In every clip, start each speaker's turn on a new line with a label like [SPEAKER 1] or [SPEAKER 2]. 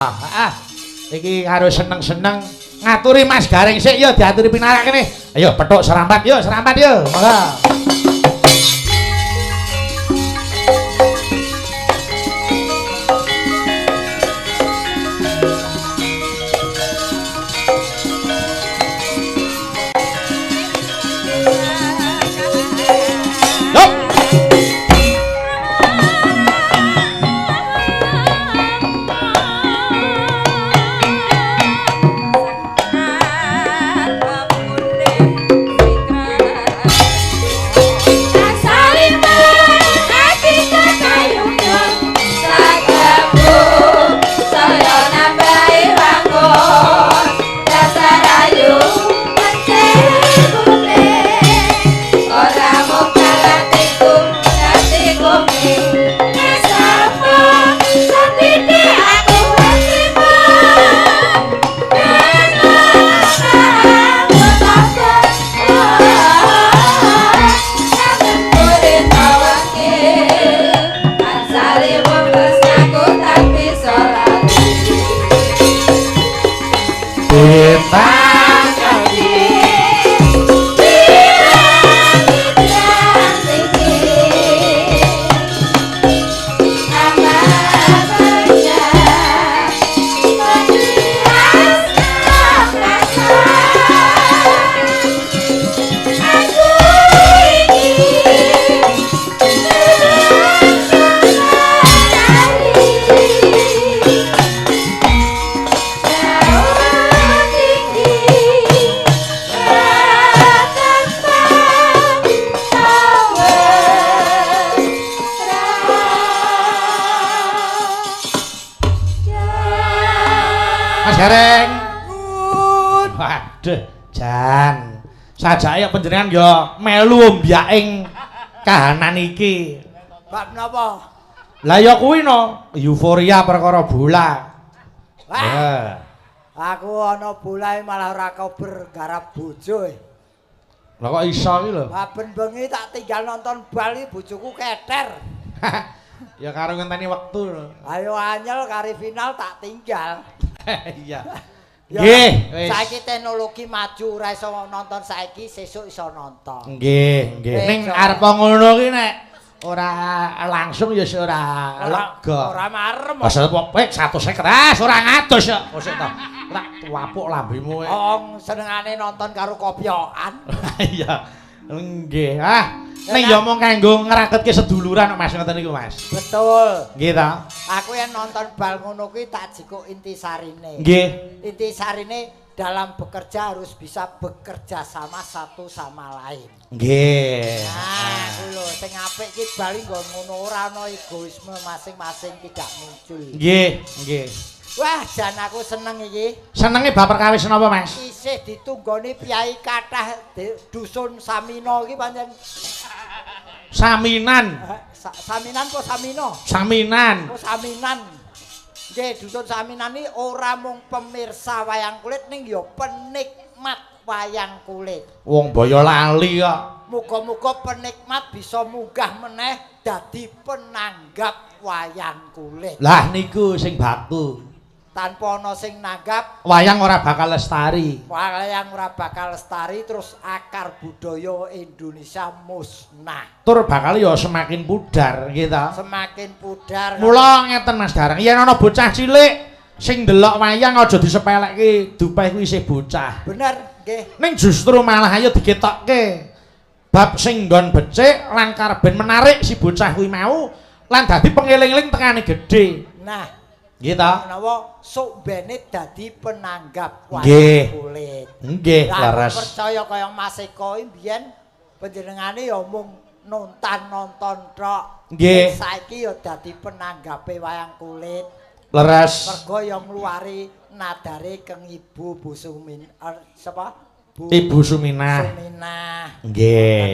[SPEAKER 1] Ah, iki karo seneng-seneng ngaturi Mas Gareng sik ya diaturi pinarak kene. Ayo petuk serampat yo, serampat yo. Monggo. Sajake panjenengan ya melu ombyaking kahanan iki.
[SPEAKER 2] Bab napa?
[SPEAKER 1] Lah ya kuwi no, euforia perkara bola.
[SPEAKER 2] Wah. Aku ana bolae malah ora kober garap bojo.
[SPEAKER 1] Lah kok iso iki lho?
[SPEAKER 2] Saben bengi tak tinggal nonton bal iki bojoku keter.
[SPEAKER 1] Ya karo ngenteni wektu lho.
[SPEAKER 2] Ayo anyel kari final tak tinggal.
[SPEAKER 1] Iya. Nggih, wis.
[SPEAKER 2] Saiki teknologi maju ora iso nonton saiki, sesuk iso nonton.
[SPEAKER 1] Nggih, nggih. Ning arep ngono ki nek ora langsung ya ora lega.
[SPEAKER 2] Ora marem.
[SPEAKER 1] Pasal pek 150 ah ora ngados kok. Kok sik to. Tak tuapuk lambemu.
[SPEAKER 2] Wong senengane nonton karo kopyokan.
[SPEAKER 1] Iya. Nggih. Ah, ning ya mung kanggo ngraketke seduluran kok Mas ngoten niku Mas.
[SPEAKER 2] Betul.
[SPEAKER 1] Nggih ta?
[SPEAKER 2] Aku yen nonton bal ngono kuwi tak jikuk intisarine.
[SPEAKER 1] Nggih.
[SPEAKER 2] Intisarine dalam bekerja harus bisa bekerja sama satu sama lain.
[SPEAKER 1] Nggih.
[SPEAKER 2] Nah, kuwi lho sing apik iki bal nggo ngono ora ana egoisme masing-masing tidak muncul.
[SPEAKER 1] Nggih, nggih.
[SPEAKER 2] Wah, jan aku seneng iki.
[SPEAKER 1] Senenge bab perkawis napa, Mas?
[SPEAKER 2] Isih ditunggoni piyai kathah dusun Samino iki pancen.
[SPEAKER 1] Saminan.
[SPEAKER 2] Saminan apa Samino?
[SPEAKER 1] Saminan.
[SPEAKER 2] Oh, Saminan. Nggih, dusun Saminan iki ora mung pemirsa wayang kulit ning ya penikmat wayang kulit.
[SPEAKER 1] Wong Boyolali kok.
[SPEAKER 2] Muga-muga penikmat bisa munggah meneh dadi penanggap wayang kulit.
[SPEAKER 1] Lah niku sing baku.
[SPEAKER 2] Tanpa ana sing nanggap
[SPEAKER 1] wayang ora bakal lestari.
[SPEAKER 2] Wayang ora bakal lestari terus akar budaya Indonesia musnah.
[SPEAKER 1] Tur bakal ya semakin pudar nggih ta.
[SPEAKER 2] Semakin pudar.
[SPEAKER 1] Mula ngeten Mas Gareng, yen ana bocah cilik sing ndelok wayang aja disepelekke, dupeh kuwi isih bocah.
[SPEAKER 2] Bener nggih.
[SPEAKER 1] Ning justru malah ayo diketokke bab sing nggon becik lan karben menarik si bocah kuwi mau lan dadi pengeling-eling tekane gedhe.
[SPEAKER 2] Nah,
[SPEAKER 1] nggih ta?
[SPEAKER 2] Menawa sok bene dadi penanggap wayang kulit.
[SPEAKER 1] Nggih, leres.
[SPEAKER 2] Percaya kaya Mas Eko mbiyen panjenengane ya mung nonton-nonton tok.
[SPEAKER 1] Nggih.
[SPEAKER 2] Saiki ya dadi penanggape wayang kulit.
[SPEAKER 1] Leres.
[SPEAKER 2] Mergo ya ngluwari nadare keng Ibu Bu Sumin sapa? Bu
[SPEAKER 1] Ibu Suminah.
[SPEAKER 2] Suminah.
[SPEAKER 1] Nggih.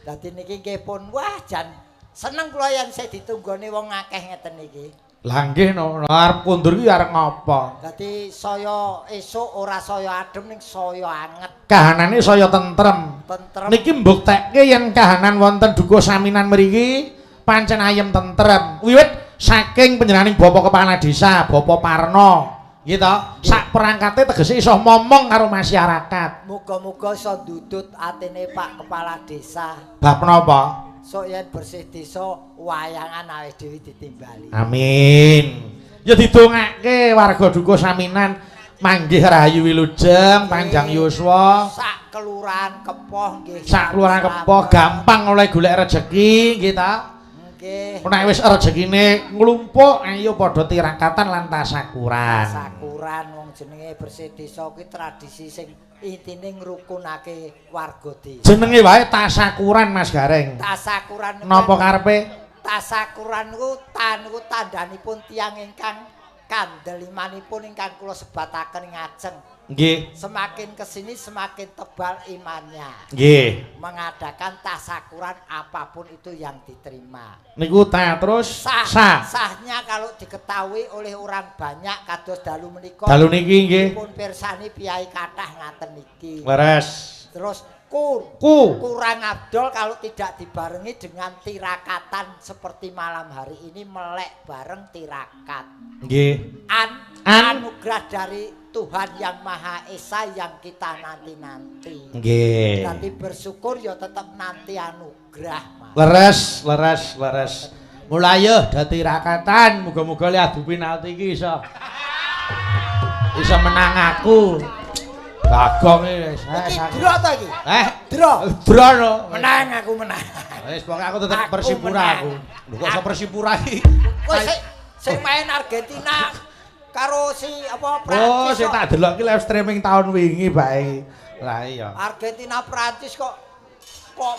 [SPEAKER 2] Dadi niki nggih pun wah jan seneng kula yen sing ditunggone wong akeh ngeten iki.
[SPEAKER 1] Lah nggih no, arep kondur iki arep ngopo?
[SPEAKER 2] Dadi saya esuk ora saya adem ning saya anget.
[SPEAKER 1] Kahanane saya tentrem.
[SPEAKER 2] Tentrem.
[SPEAKER 1] Niki mbuktekke yen kahanan wonten Dukuh Saminan mriki pancen ayem tentrem. Wiwit saking panjenenganing Bapak Kepala Desa, Bapak Parno. Nggih to? Sak perangkate tegese iso momong karo masyarakat.
[SPEAKER 2] Muga-muga iso ndudut atine Pak Kepala Desa.
[SPEAKER 1] Bab napa?
[SPEAKER 2] Sok yen bersih desa wayangan awake dhewe ditimbali.
[SPEAKER 1] Amin. Ya didongake warga Dukuh Saminan manggih rahayu wilujeng, panjang yuswa.
[SPEAKER 2] Sak kelurahan Kepoh nggih.
[SPEAKER 1] Sak kelurahan Kepoh gampang oleh golek rejeki nggih ta?
[SPEAKER 2] Nggih.
[SPEAKER 1] Nek wis rejekine nglumpuk ayo padha tirakatan lan tasakuran.
[SPEAKER 2] Tasakuran wong jenenge bersih desa kuwi tradisi sing intine ngrukunake warga desa.
[SPEAKER 1] Jenenge wae tasakuran Mas Gareng.
[SPEAKER 2] Tasakuran
[SPEAKER 1] napa karepe?
[SPEAKER 2] Tasakuran niku niku tandhanipun tiyang ingkang kandel imanipun ingkang kula sebataken ngajeng.
[SPEAKER 1] Nggih.
[SPEAKER 2] Semakin kesini semakin tebal imannya.
[SPEAKER 1] Nggih.
[SPEAKER 2] Mengadakan tasakuran apapun itu yang diterima.
[SPEAKER 1] Niku ta terus
[SPEAKER 2] sah.
[SPEAKER 1] Sah.
[SPEAKER 2] Sahnya kalau diketahui oleh orang banyak kados dalu menika.
[SPEAKER 1] Dalu niki nggih.
[SPEAKER 2] Dipun pirsani piyai kathah ngaten niki.
[SPEAKER 1] Leres.
[SPEAKER 2] Terus kurang abdol kalau tidak dibarengi dengan tirakatan seperti malam hari ini melek bareng tirakat.
[SPEAKER 1] Nggih.
[SPEAKER 2] Anugerah dari Tuhan Yang Maha Esa yang kita nanti-nanti.
[SPEAKER 1] Nggih.
[SPEAKER 2] Nanti bersyukur ya tetap nanti anugerah, Mas.
[SPEAKER 1] Leres, leres, leres. Mulai yo dadi tirakatan, muga-muga le adu penalti iki iso menang aku. Bagong iki wis.
[SPEAKER 2] Iki dro to iki? Dro.
[SPEAKER 1] Dro no.
[SPEAKER 2] Menang aku menang.
[SPEAKER 1] Wis pokoke aku tetep Persipura aku. Lho kok iso Persipura iki?
[SPEAKER 2] Kowe sing main Argentina karo si apa Prancis.
[SPEAKER 1] Oh, sing tak delok iki live streaming tahun wingi bae. Lah iya.
[SPEAKER 2] Argentina Prancis kok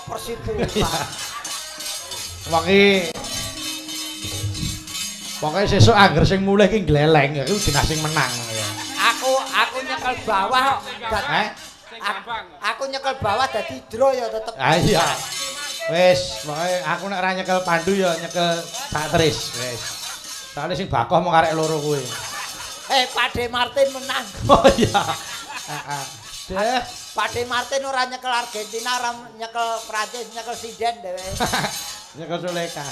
[SPEAKER 2] Persipura.
[SPEAKER 1] Wong iki pokoke sesuk angger sing mulih iki gleleng iku jenah sing menang.
[SPEAKER 2] Aku nyekel bawah kok. Aku nyekel bawah dadi dro ya tetep.
[SPEAKER 1] Ah iya. Wis, pokoke aku nek ora nyekel Pandu ya nyekel Cak Tris. Wis. Soale sing bakoh mung karek loro kuwi.
[SPEAKER 2] Pade Martin menang.
[SPEAKER 1] Oh iya. Heeh. Deh,
[SPEAKER 2] Pade Martin ora nyekel Argentina, ora nyekel Prancis, nyekel sinden dheweke.
[SPEAKER 1] Nyekel Suleka.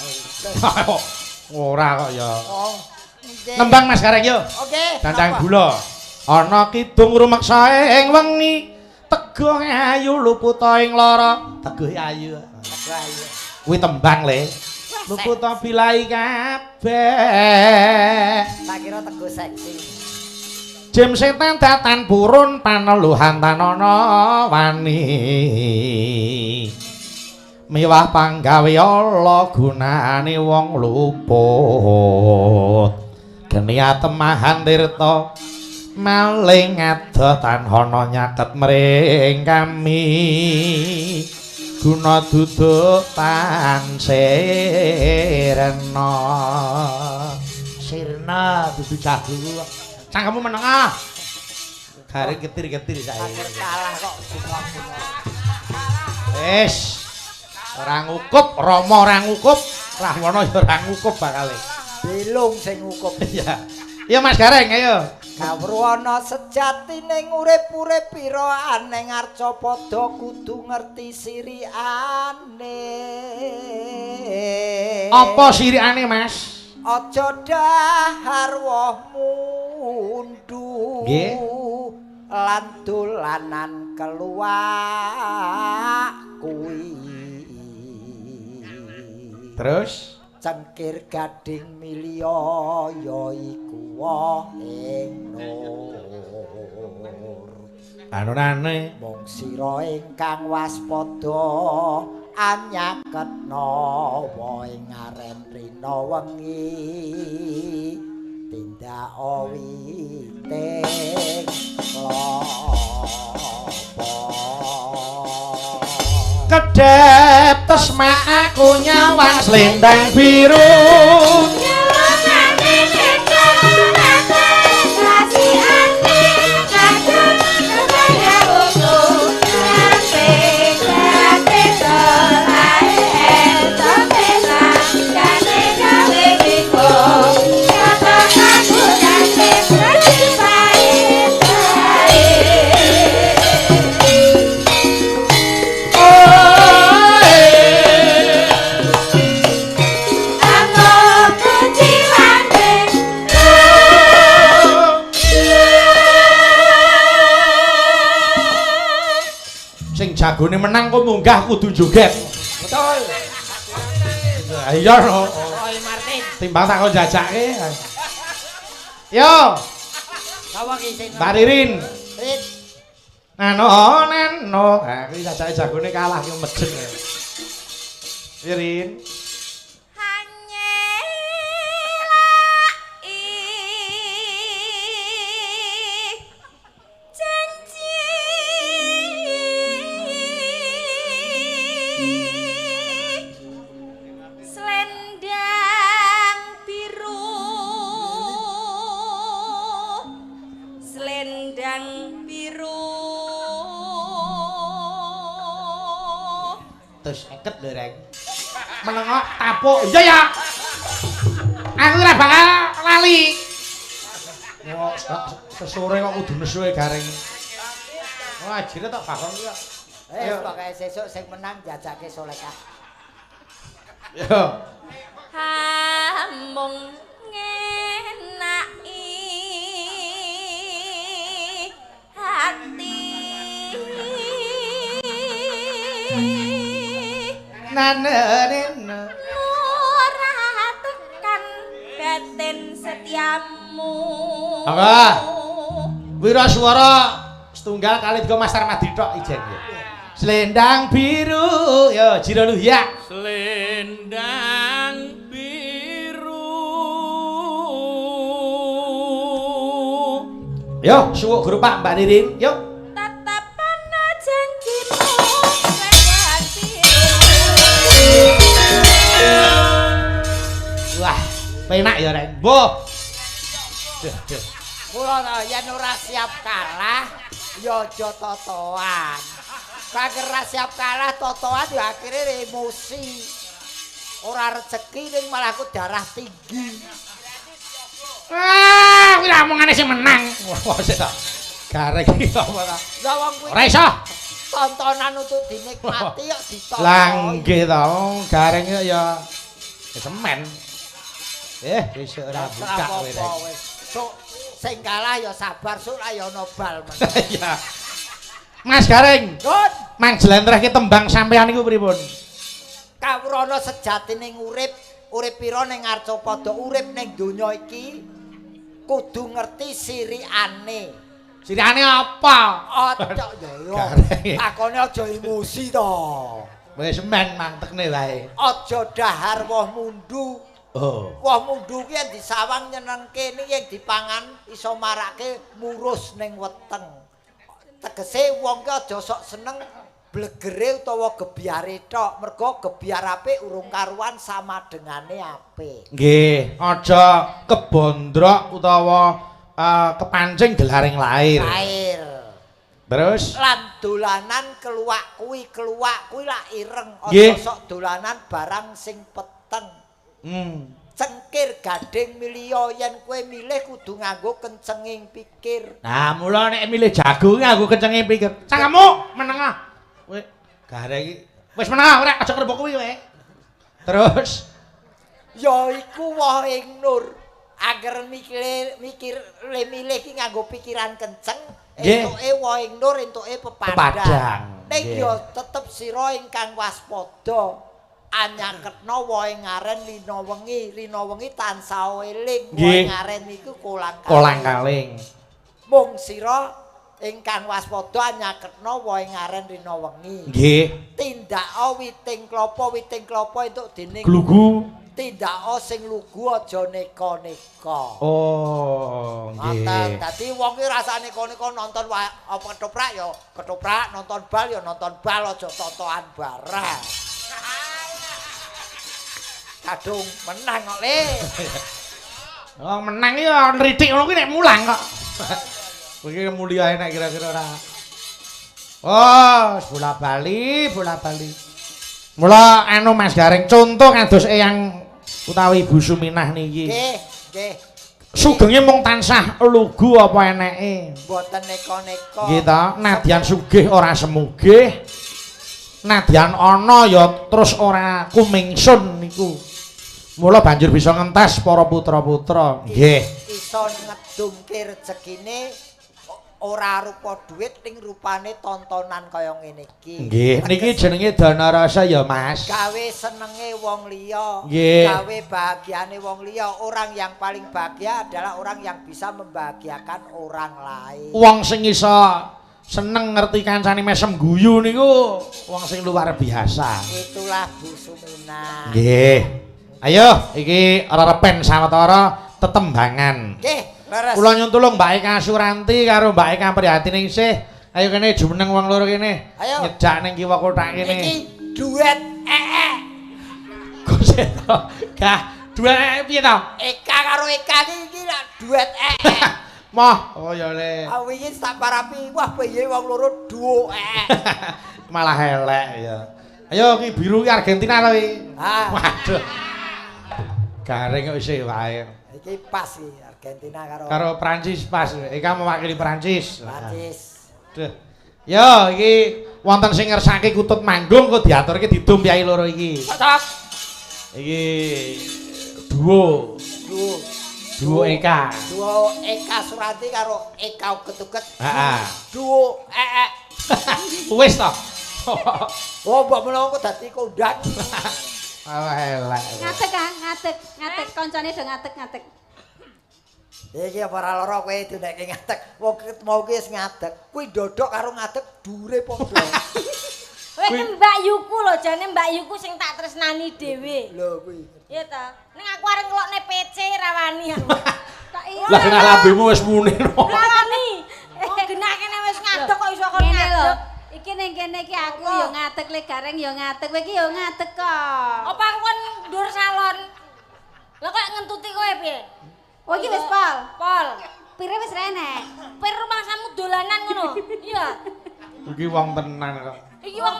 [SPEAKER 1] Ora kok ya.
[SPEAKER 2] Oh.
[SPEAKER 1] Nembang Mas Gareng yo.
[SPEAKER 2] Oke.
[SPEAKER 1] Dandang gula. Ana kidung rumeksa ing wengi, teguh ayu luputa ing lara. Teguh ayu.
[SPEAKER 2] Teguh ayu.
[SPEAKER 1] Kuwi tembang le. Luputa bilai kabeh.
[SPEAKER 2] Tak kira teguh seksi.
[SPEAKER 1] Jim setan datan purun paneluhan tanana wani. Miwah panggawe Allah gunane wong luput. Geni atemahan tirta maling adoh tanhana nyaket mring kami. Guna duduk tan sirna. Sirna dudu jago. Cangkemmu meneng ah. Garing ketir-ketir saiki.
[SPEAKER 2] Kalah kok bunga-bunga.
[SPEAKER 1] Wis. Ora ngukup, Rama ora ngukup, Rahwana ya ora ngukup bakale.
[SPEAKER 2] Bilung sing ngukup.
[SPEAKER 1] Iya. Iya Mas Gareng, ayo.
[SPEAKER 2] Kawruhana sejatine urip-urip pira aneng arcapada kudu ngerti sirikane.
[SPEAKER 1] Apa sirikane, Mas?
[SPEAKER 2] Aja dahar woh mundu.
[SPEAKER 1] Nggih.
[SPEAKER 2] Lan dolanan keluak kuwi.
[SPEAKER 1] Terus
[SPEAKER 2] cengkir gading milya ya iku woh ing nur.
[SPEAKER 1] Anunane
[SPEAKER 2] mung sira ingkang waspada anyaketna wa ing aren rina wengi tindak witing klapa.
[SPEAKER 1] Kedep tesma aku nyawang slendang biru.
[SPEAKER 3] Aku
[SPEAKER 1] jagone menang kok munggah kudu joget.
[SPEAKER 2] Betul.
[SPEAKER 1] Iya no.
[SPEAKER 2] Roy Martin.
[SPEAKER 1] Timbang tak kon jajake. Yo.
[SPEAKER 2] Sapa ki sing
[SPEAKER 1] Mbak Ririn.
[SPEAKER 2] Rin.
[SPEAKER 1] Nano nano. Ha kuwi jajake jagone kalah ki medhen. Ririn. Terus eket lho reng. Menengok tapuk. Iya ya. Aku ora bakal lali. Kok sesore kok kudu nesu e Gareng. Wah, ajine tak bakon iki kok.
[SPEAKER 2] Wis pokoke sesuk sing menang jajake Solekah.
[SPEAKER 1] Yo.
[SPEAKER 3] Hamung ngenaki hati.
[SPEAKER 1] Nanenena
[SPEAKER 3] ora tekan batin setiamu.
[SPEAKER 1] Apa? Wiraswara setunggal kali tiga Mas Tarmadi tok ijen ya. Selendang biru yo Jiro Luhya.
[SPEAKER 4] Selendang biru.
[SPEAKER 1] Yo suwuk guru Pak Mbak Ririn yo.
[SPEAKER 3] Tetepana janjimu selendang biru.
[SPEAKER 1] Wah, penak ya rek. Mbuh. Duh, duh.
[SPEAKER 2] Mula ta yen ora siap kalah ya aja totoan. Kangger ora siap kalah totoan ya akhire emosi. Ora rezeki ning malah aku darah tinggi.
[SPEAKER 1] Ah, kuwi omongane sing menang. Wah, sik ta. Gareng iki apa ta?
[SPEAKER 2] Lah wong kuwi
[SPEAKER 1] ora iso.
[SPEAKER 2] Tontonan untuk dinikmati kok ditonton.
[SPEAKER 1] Lah nggih ta, Gareng ya semen. Wis ora buka kowe rek.
[SPEAKER 2] Sok sing kalah ya sabar, sok lah ya ana bal meneh.
[SPEAKER 1] Iya. Mas Gareng,
[SPEAKER 2] Nun,
[SPEAKER 1] mang jlentrehke tembang sampean niku pripun?
[SPEAKER 2] Kawrana sejatine urip, urip pira ning Arcapada, urip ning donya iki kudu ngerti sirikane.
[SPEAKER 1] Sirikane apa?
[SPEAKER 2] Aja ya ya. Takone aja emosi to.
[SPEAKER 1] Wis men mantekne wae.
[SPEAKER 2] Aja dahar woh mundu.
[SPEAKER 1] Oh.
[SPEAKER 2] Woh mundu ki yen disawang nyenengke ning yen dipangan iso marake murus ning weteng. Tegese wong ki aja sok seneng blegere utawa gebyare tok, mergo gebyar apik urung karuan sama dengane apik.
[SPEAKER 1] Nggih, aja kebondrok utawa kepancing gelaring lair.
[SPEAKER 2] Lair.
[SPEAKER 1] Terus
[SPEAKER 2] lan dolanan keluak kuwi lak ireng, aja sok dolanan barang sing peteng. Cengkir gading milio yen kowe milih kudu nganggo kencenging pikir.
[SPEAKER 1] Nah, mula nek milih jago nganggo kencenging pikir. Cangkemmu menengah. Kowe gare iki wis menengah ora aja krepok kuwi kowe. Terus
[SPEAKER 2] ya iku woh ing nur. Angger mikir le milih iki nganggo pikiran kenceng, entuke woh ing nur entuke pepadang. Ning ya tetep sira ingkang waspada. Anyaketna wohe ngaren rina wengi, rina wengi tansah eling, wohe ngaren iku kolang-kaling. Mung sira ingkang waspada anyaketna wohe ngaren rina wengi.
[SPEAKER 1] Nggih.
[SPEAKER 2] Tindaka witing klapa entuk dening
[SPEAKER 1] glugu.
[SPEAKER 2] Tindaka sing lugu aja neka-neka.
[SPEAKER 1] Oh, nggih.
[SPEAKER 2] Dadi wong ki rasane neka-neka nonton apa ketoprak ya ketoprak, nonton bal ya nonton bal, aja totoan barang. Kadung menang kok le.
[SPEAKER 1] Oh, menang iki ya nritik ngono kuwi nek mulang kok. Kowe iki mulia nek kira-kira ora. Oh, bola bali, bola bali. Mula anu Mas Gareng contoh kados eyang utawi Ibu Suminah niki.
[SPEAKER 2] Nggih, nggih.
[SPEAKER 1] Sugenge mung tansah lugu apa eneke.
[SPEAKER 2] Mboten neka-neka.
[SPEAKER 1] Nggih ta, nadyan sugih ora semugih. Nadyan ana ya terus ora kumingsun niku. Mula banjur bisa ngentas para putra-putra. Nggih.
[SPEAKER 2] Iso ngedumke rejekine Ora rupa duit ning rupane tontonan kaya ngene iki.
[SPEAKER 1] Nggih, niki jenenge dana rasa ya, Mas.
[SPEAKER 2] Gawe senenge wong liya, gawe bahagiane wong liya. Orang yang paling bahagia adalah orang yang bisa membahagiakan orang lain.
[SPEAKER 1] Wong sing iso seneng ngerti kancane mesem guyu niku wong sing luar biasa.
[SPEAKER 2] Itulah Bu Sumina.
[SPEAKER 1] Nggih. Ayo iki rerepen sawetara tetembangan.
[SPEAKER 2] Nggih.
[SPEAKER 1] Kula nyuwun tulung Mbak Eka Suranti karo Mbak Eka Prihatiningsih. Ayo kene jumeneng wong loro kene. Nyejak ning kiwa kothak kene.
[SPEAKER 2] Iki duet ee.
[SPEAKER 1] Kok gah duet ee piye to?
[SPEAKER 2] Eka karo Eka iki lak duet ee.
[SPEAKER 1] Moh, oh ya le.
[SPEAKER 2] Ah wingi tak parapi, wah piye wong loro duo ee.
[SPEAKER 1] Malah elek ya. Ayo iki biru iki Argentina to iki. Waduh. Garing kok isih wae.
[SPEAKER 2] Iki pas iki. Argentina
[SPEAKER 1] karo Prancis pas. Eka mewakili Prancis.
[SPEAKER 2] Prancis.
[SPEAKER 1] Duh. Yo iki wonten sing ngersake kutut manggung kok diaturke didum piyai loro iki.
[SPEAKER 2] Cocok.
[SPEAKER 1] Iki duo.
[SPEAKER 2] Duo.
[SPEAKER 1] Duo Eka.
[SPEAKER 2] Duo Eka Suranti karo Eka Uget-uget.
[SPEAKER 1] Heeh.
[SPEAKER 2] Duo ee.
[SPEAKER 1] Wis to.
[SPEAKER 2] Oh, mbok menawa kok dadi kondang.
[SPEAKER 1] Alah elek.
[SPEAKER 3] Ngadeg ah, ngadeg, ngadeg kancane do ngadeg-ngadeg.
[SPEAKER 2] Iki apa ora lara kowe dinekke ngadeg. Wong mau ki wis ngadeg. Kuwi ndodok karo ngadeg dure padha.
[SPEAKER 3] Kowe iki Mbak Yuku lho, jane Mbak Yuku sing tak tresnani dhewe.
[SPEAKER 2] Lho kuwi.
[SPEAKER 3] Iya ta. Ning aku arep ngelokne PC ra wani aku. Tak iya.
[SPEAKER 1] Lah kena lambemu wis muni.
[SPEAKER 3] Ra wani. Wong genah kene wis ngadeg kok iso kon ngadeg. Iki ning kene iki aku ya ngadeg, le Gareng ya ngadeg, kowe iki ya ngadeg kok. Apa aku kon ndur salon? Lah kok ngentuti kowe piye? Oh iki wis pol. Pol. Pire wis rene. Pir rumangsamu dolanan ngono. Iya.
[SPEAKER 1] Iki wong tenan kok.
[SPEAKER 3] Iki wong.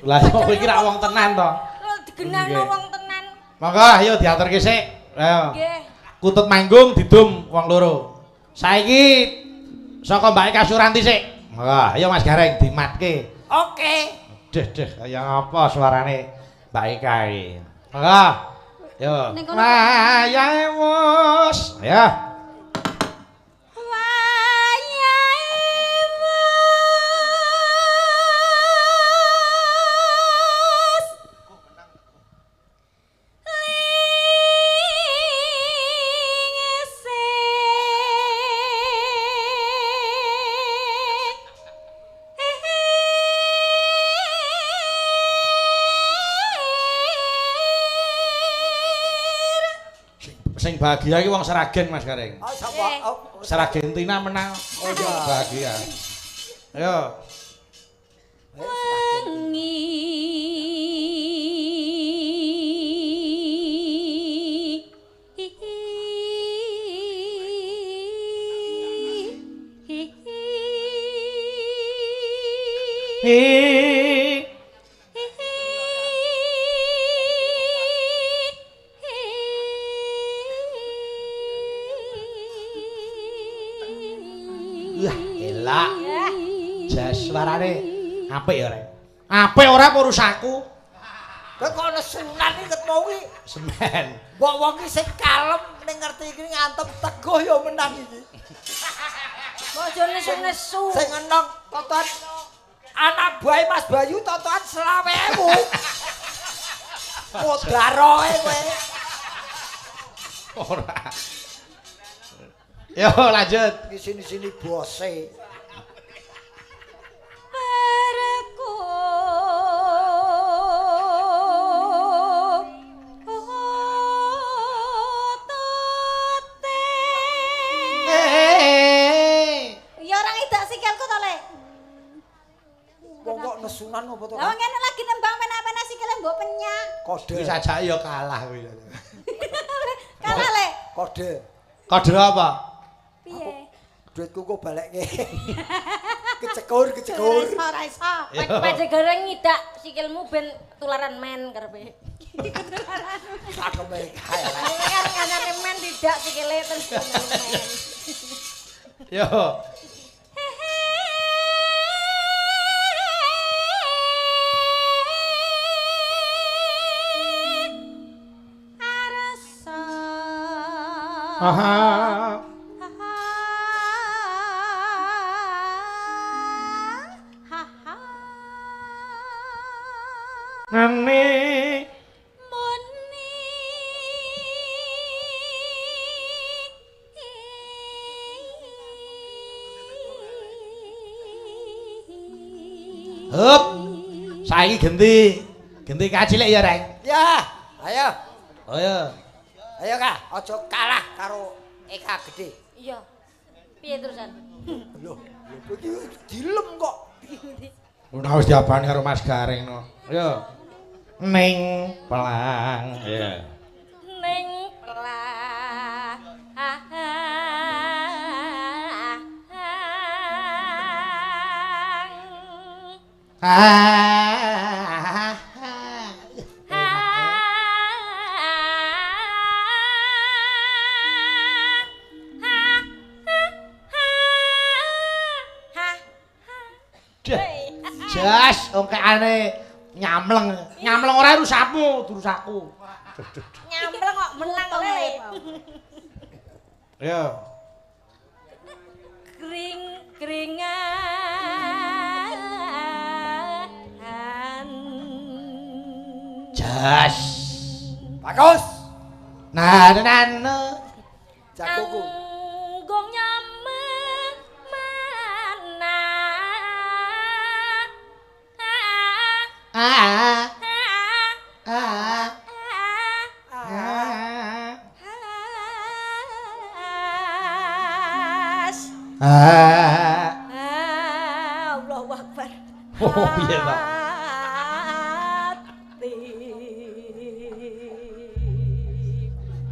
[SPEAKER 1] Lah kok iki ra wong tenan to?
[SPEAKER 3] Digenahno wong tenan.
[SPEAKER 1] Monggo ayo diaturke sik. Ayo.
[SPEAKER 3] Nggih.
[SPEAKER 1] Kutut manggung didum wong loro. Saiki saka Mbak Eka Suranti sik. Monggo ayo Mas Gareng dimatke.
[SPEAKER 2] Oke.
[SPEAKER 1] Deh deh kaya ngapa suarane Mbak Eka iki. Monggo. Yo. Wayahe wis. Ya.
[SPEAKER 3] Wayahe wis.
[SPEAKER 1] Sing bahagia iki wong Sragen Mas Gareng.
[SPEAKER 2] Oh sapa? Oh,
[SPEAKER 1] Sragentina menang.
[SPEAKER 2] Oh iya.
[SPEAKER 1] Bahagia. Ayo.
[SPEAKER 3] Wengi
[SPEAKER 1] Wah, elak. Jas suarane apik ya, Rek. Apik ora apa urusanku?
[SPEAKER 2] Kowe kok nesunan iki ket mau iki.
[SPEAKER 1] Semen.
[SPEAKER 2] Mbok wong iki sing kalem ning ngerti iki ngantem teguh ya menang iki.
[SPEAKER 3] Mbok aja nesu-nesu.
[SPEAKER 2] Sing enom totoan anak buahe Mas Bayu totoan 25.000. Modaroe kowe.
[SPEAKER 1] Ora. Yo lanjut.
[SPEAKER 2] Iki sini-sini bose.
[SPEAKER 3] Ya ora ngidak sikilku to, Le.
[SPEAKER 2] Wong kok nesunan apa to?
[SPEAKER 3] Lah wong ngene lagi nembang penak-penak sikile mbok penyak.
[SPEAKER 2] Kode.
[SPEAKER 1] Wis ajake ya kalah kuwi.
[SPEAKER 3] Kalah, Le.
[SPEAKER 2] Kode.
[SPEAKER 1] Kode apa?
[SPEAKER 3] Piye?
[SPEAKER 2] Duitku kok balekke. Kecekur, kecekur.
[SPEAKER 3] Ora iso, ora iso. Pajegare ngidak sikilmu ben tularan men karepe. Tularan.
[SPEAKER 2] Cakeme kae.
[SPEAKER 3] Kan kancane men tidak sikile terus men.
[SPEAKER 1] Yo.
[SPEAKER 3] Arsa.
[SPEAKER 1] Aha. Ngene
[SPEAKER 3] muni
[SPEAKER 1] Hup. Saiki genti kacilik ya, Reng.
[SPEAKER 2] Ya, ayo.
[SPEAKER 1] Ayo.
[SPEAKER 2] Ayo, Kak, aja kalah karo Eka Gede.
[SPEAKER 3] Iya. Piye terusan?
[SPEAKER 2] Lho, iki dilem kok.
[SPEAKER 1] Ora wis diabani karo Mas Gareng no. Ayo. Ning pelang. Iya.
[SPEAKER 3] Ning pelang.
[SPEAKER 1] Jas, ongkekane nyamleng. Nyamleng ora rusakmu, rusakku.
[SPEAKER 3] Nyamleng kok menang le.
[SPEAKER 1] Ayo.
[SPEAKER 3] Kring-kringan.
[SPEAKER 1] Jas.
[SPEAKER 2] Bagus.
[SPEAKER 1] Nah, nah,
[SPEAKER 2] jagoku.
[SPEAKER 3] Anggung nyaman mana.
[SPEAKER 1] Ah. Ah. Ah.
[SPEAKER 3] Allahu Akbar.
[SPEAKER 1] Oh, piye ta?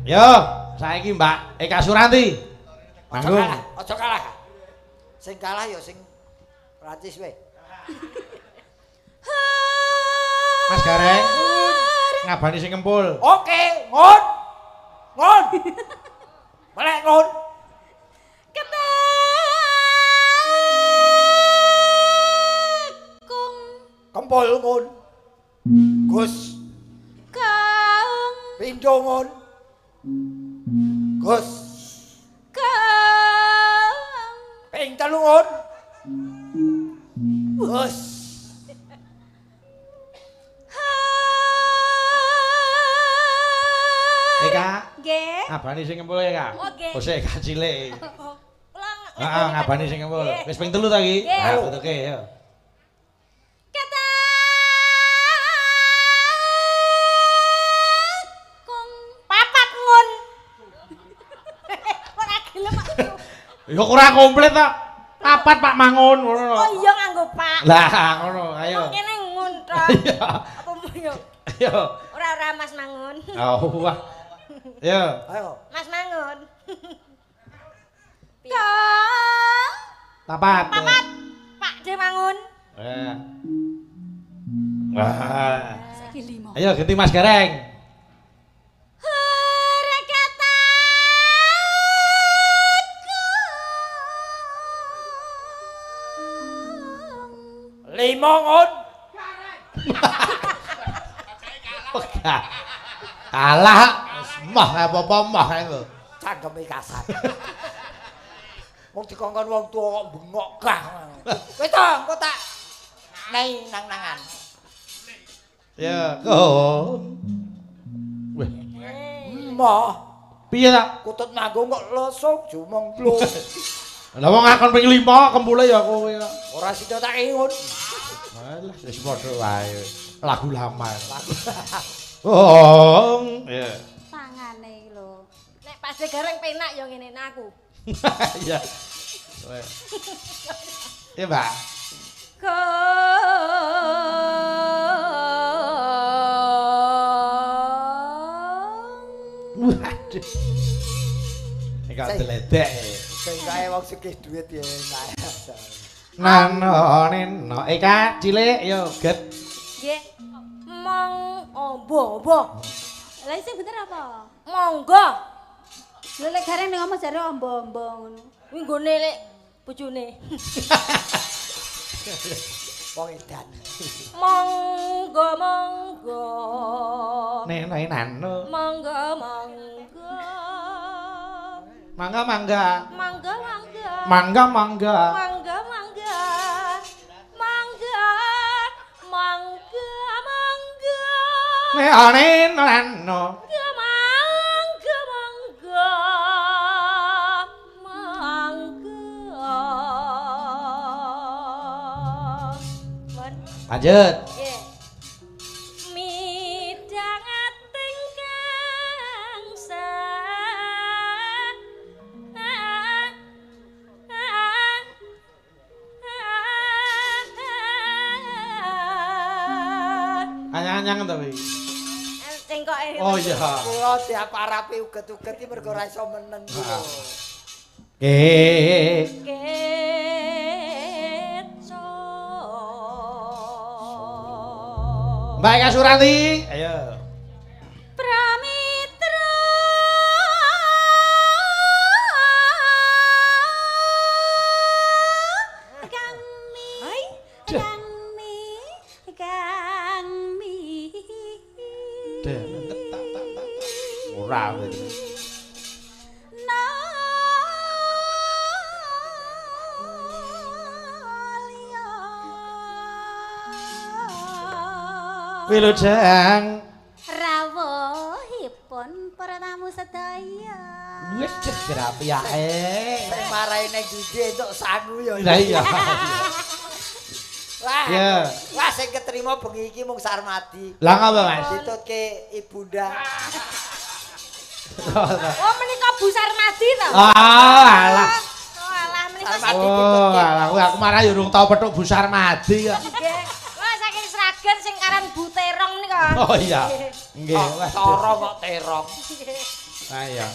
[SPEAKER 1] Yo, saiki Mbak Eka Suranti. Manggung.
[SPEAKER 2] Aja kalah. Sing kalah ya sing Prancis we.
[SPEAKER 1] Mas Gareng, ngabani sing kempul.
[SPEAKER 2] Oke, ngon. Ngon. Melek ngon.
[SPEAKER 3] Ketekung.
[SPEAKER 2] Kempul ngon. Gus.
[SPEAKER 3] Kang.
[SPEAKER 2] Pindho ngon. Gus.
[SPEAKER 3] Kang.
[SPEAKER 2] Ping telu ngon. Gus.
[SPEAKER 1] Eka.
[SPEAKER 3] Nggih.
[SPEAKER 1] Ngabani sing kempul ya, Kak.
[SPEAKER 3] Oke.
[SPEAKER 1] Bose Eka cilik.
[SPEAKER 3] Ulang.
[SPEAKER 1] Heeh, ngabani sing kempul. Wis ping 3 ta iki? Ha, tutuke ya.
[SPEAKER 3] Ketekung. Papat ngun. Ora gelem aku.
[SPEAKER 1] Ya ora komplit ta. Papat Pak Mangun ngono.
[SPEAKER 3] Oh iya nganggo Pak.
[SPEAKER 1] Lah ngono, ayo.
[SPEAKER 3] Kene ngun tok.
[SPEAKER 1] Iya.
[SPEAKER 3] Apa yo?
[SPEAKER 1] Ayo.
[SPEAKER 3] Ora-ora Mas Mangun.
[SPEAKER 1] Oh, wah. Ayo.
[SPEAKER 2] Ayo.
[SPEAKER 3] Mas Mangun. Kang.
[SPEAKER 1] Papat.
[SPEAKER 3] Papat. Pak De Mangun.
[SPEAKER 1] Eh. Wah.
[SPEAKER 3] Saiki 5.
[SPEAKER 1] Ayo ganti Mas Gareng.
[SPEAKER 2] Lima ngon.
[SPEAKER 1] Wegah. Kalah. Mah apa-apa mah lho.
[SPEAKER 2] Cangkeme kasar. Wong dikongkon wong tuwa kok bengok gah. Wis to, engko tak nei nang-nangan.
[SPEAKER 1] Ya, oh. Weh.
[SPEAKER 2] Mah.
[SPEAKER 1] Piye ta?
[SPEAKER 2] Kutut manggung kok losok jumong blung.
[SPEAKER 1] Lah wong ngakon ping 5 kempule ya kowe kok.
[SPEAKER 2] Ora sida tak ingun.
[SPEAKER 1] Alah wis padha wae. Lagu lama.
[SPEAKER 2] Lagu.
[SPEAKER 1] Oh, iya.
[SPEAKER 3] Tangane iki lho. Nek Pak De Gareng penak ya ngene aku.
[SPEAKER 1] Iya. Iya, Mbak. Waduh. Iki deledek.
[SPEAKER 2] Sing kae wong sugih duit ya enak.
[SPEAKER 1] Nano neno Eka cilik yo get.
[SPEAKER 3] Nggih. Mong ombo-ombo. Lah sing bener apa? Monggo. Lho lek Gareng ning omah jare ombo-ombo ngono. Kuwi nggone lek bojone.
[SPEAKER 2] Wong edan.
[SPEAKER 3] Monggo monggo.
[SPEAKER 1] Neno nano.
[SPEAKER 3] Monggo monggo.
[SPEAKER 1] Mangga mangga.
[SPEAKER 3] Mangga mangga.
[SPEAKER 1] Mangga mangga.
[SPEAKER 3] Mangga mangga. Mangga mangga mangga.
[SPEAKER 1] Ane lano.
[SPEAKER 3] Mangga mangga mangga.
[SPEAKER 1] Lanjut.
[SPEAKER 3] Nggih. Midhangating kang sa
[SPEAKER 1] Anyang-anyang to iki.
[SPEAKER 3] Cengkoke.
[SPEAKER 1] Oh iya.
[SPEAKER 2] Kula diaparapi uget-uget iki mergo ora iso meneng ku.
[SPEAKER 1] Nggih.
[SPEAKER 3] Keco.
[SPEAKER 1] Mbak Eka Suranti, ayo.
[SPEAKER 3] Pramitra. Kang mi. Kang mi. Kang mi.
[SPEAKER 1] Deh, tak tak tak. Ora gitu. Wilujeng
[SPEAKER 3] rawuhipun para tamu sedaya.
[SPEAKER 1] Wis grapyake.
[SPEAKER 2] Sing marai ning ndi entuk sangu ya.
[SPEAKER 1] Lah iya.
[SPEAKER 2] Wah.
[SPEAKER 1] Iya.
[SPEAKER 2] Wah sing keterima bengi iki mung Sarmadi.
[SPEAKER 1] Lah ngapa Mas?
[SPEAKER 2] Ditutke ibunda.
[SPEAKER 3] Oh menika Bu Sarmadi to?
[SPEAKER 1] Oh alah.
[SPEAKER 3] Oh alah menika
[SPEAKER 2] Sarmadi
[SPEAKER 1] Oh
[SPEAKER 2] ditutke.
[SPEAKER 1] alah aku marah ya urung tau petuk Bu Sarmadi kok.
[SPEAKER 3] nggih. Wah saking Sragen sing karan Bu Terong nika.
[SPEAKER 1] Oh iya. Nggih.
[SPEAKER 2] Kok cara kok terong.
[SPEAKER 1] Lah iya.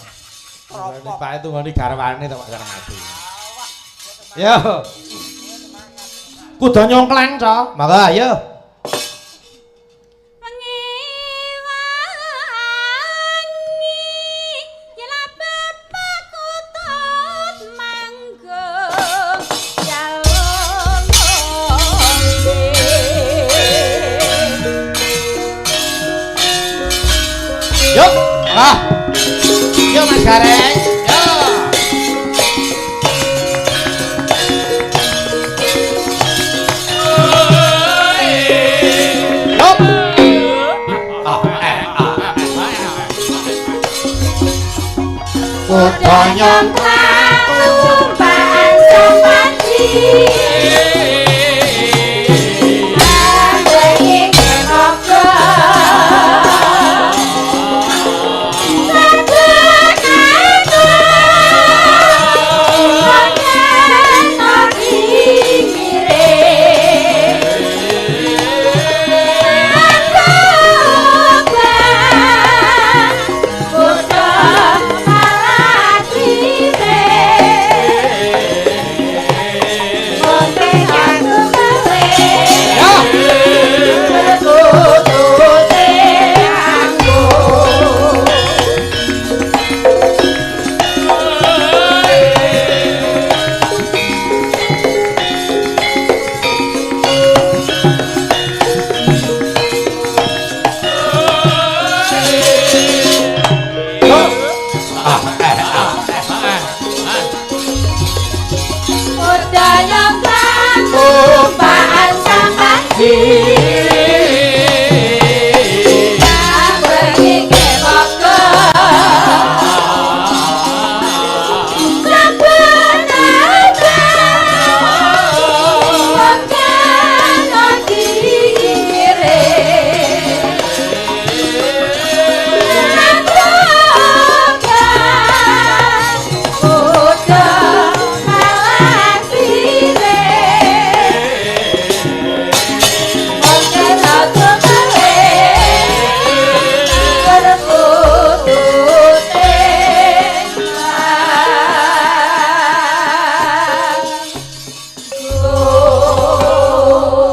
[SPEAKER 2] Keropok.
[SPEAKER 1] Pak tunggone garwane to Pak Sarmadi. Yo. Kudu nyongkleng to. Monggo ayo.
[SPEAKER 3] Wengi wangi yela bebekutut manggung jalung ngombe.
[SPEAKER 1] Yuk. Ah. Yo Mas Gareng. Yo. Yuk. Ah, eh, ah, eh. Kudu
[SPEAKER 3] Nyongklang tumpahan sapaji. Angge kenoga.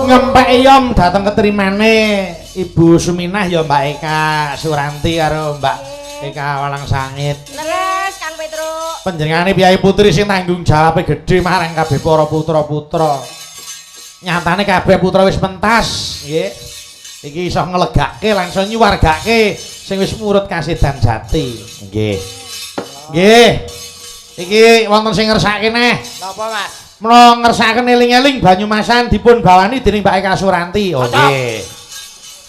[SPEAKER 1] Ngempek yom dateng keterimane Ibu Suminah ya Mbak Eka Suranti karo Mbak Eka Walang Sangit.
[SPEAKER 3] Leres Kang Petruk.
[SPEAKER 1] Panjenengane Piyai Putri sing tanggung jawabe gedhe marang kabeh para putra-putra. Nyatane kabeh putra wis pentas, nggih. Iki iso nglegake langsung nyuwargake sing wis murut kasidan jati. Nggih. Nggih. Iki wonten sing ngersake neh.
[SPEAKER 2] Napa Mas?
[SPEAKER 1] Mula ngersakaken eling-eling Banyumasan dipun bawani dening Mbak Eka Suranti. Oh nggih.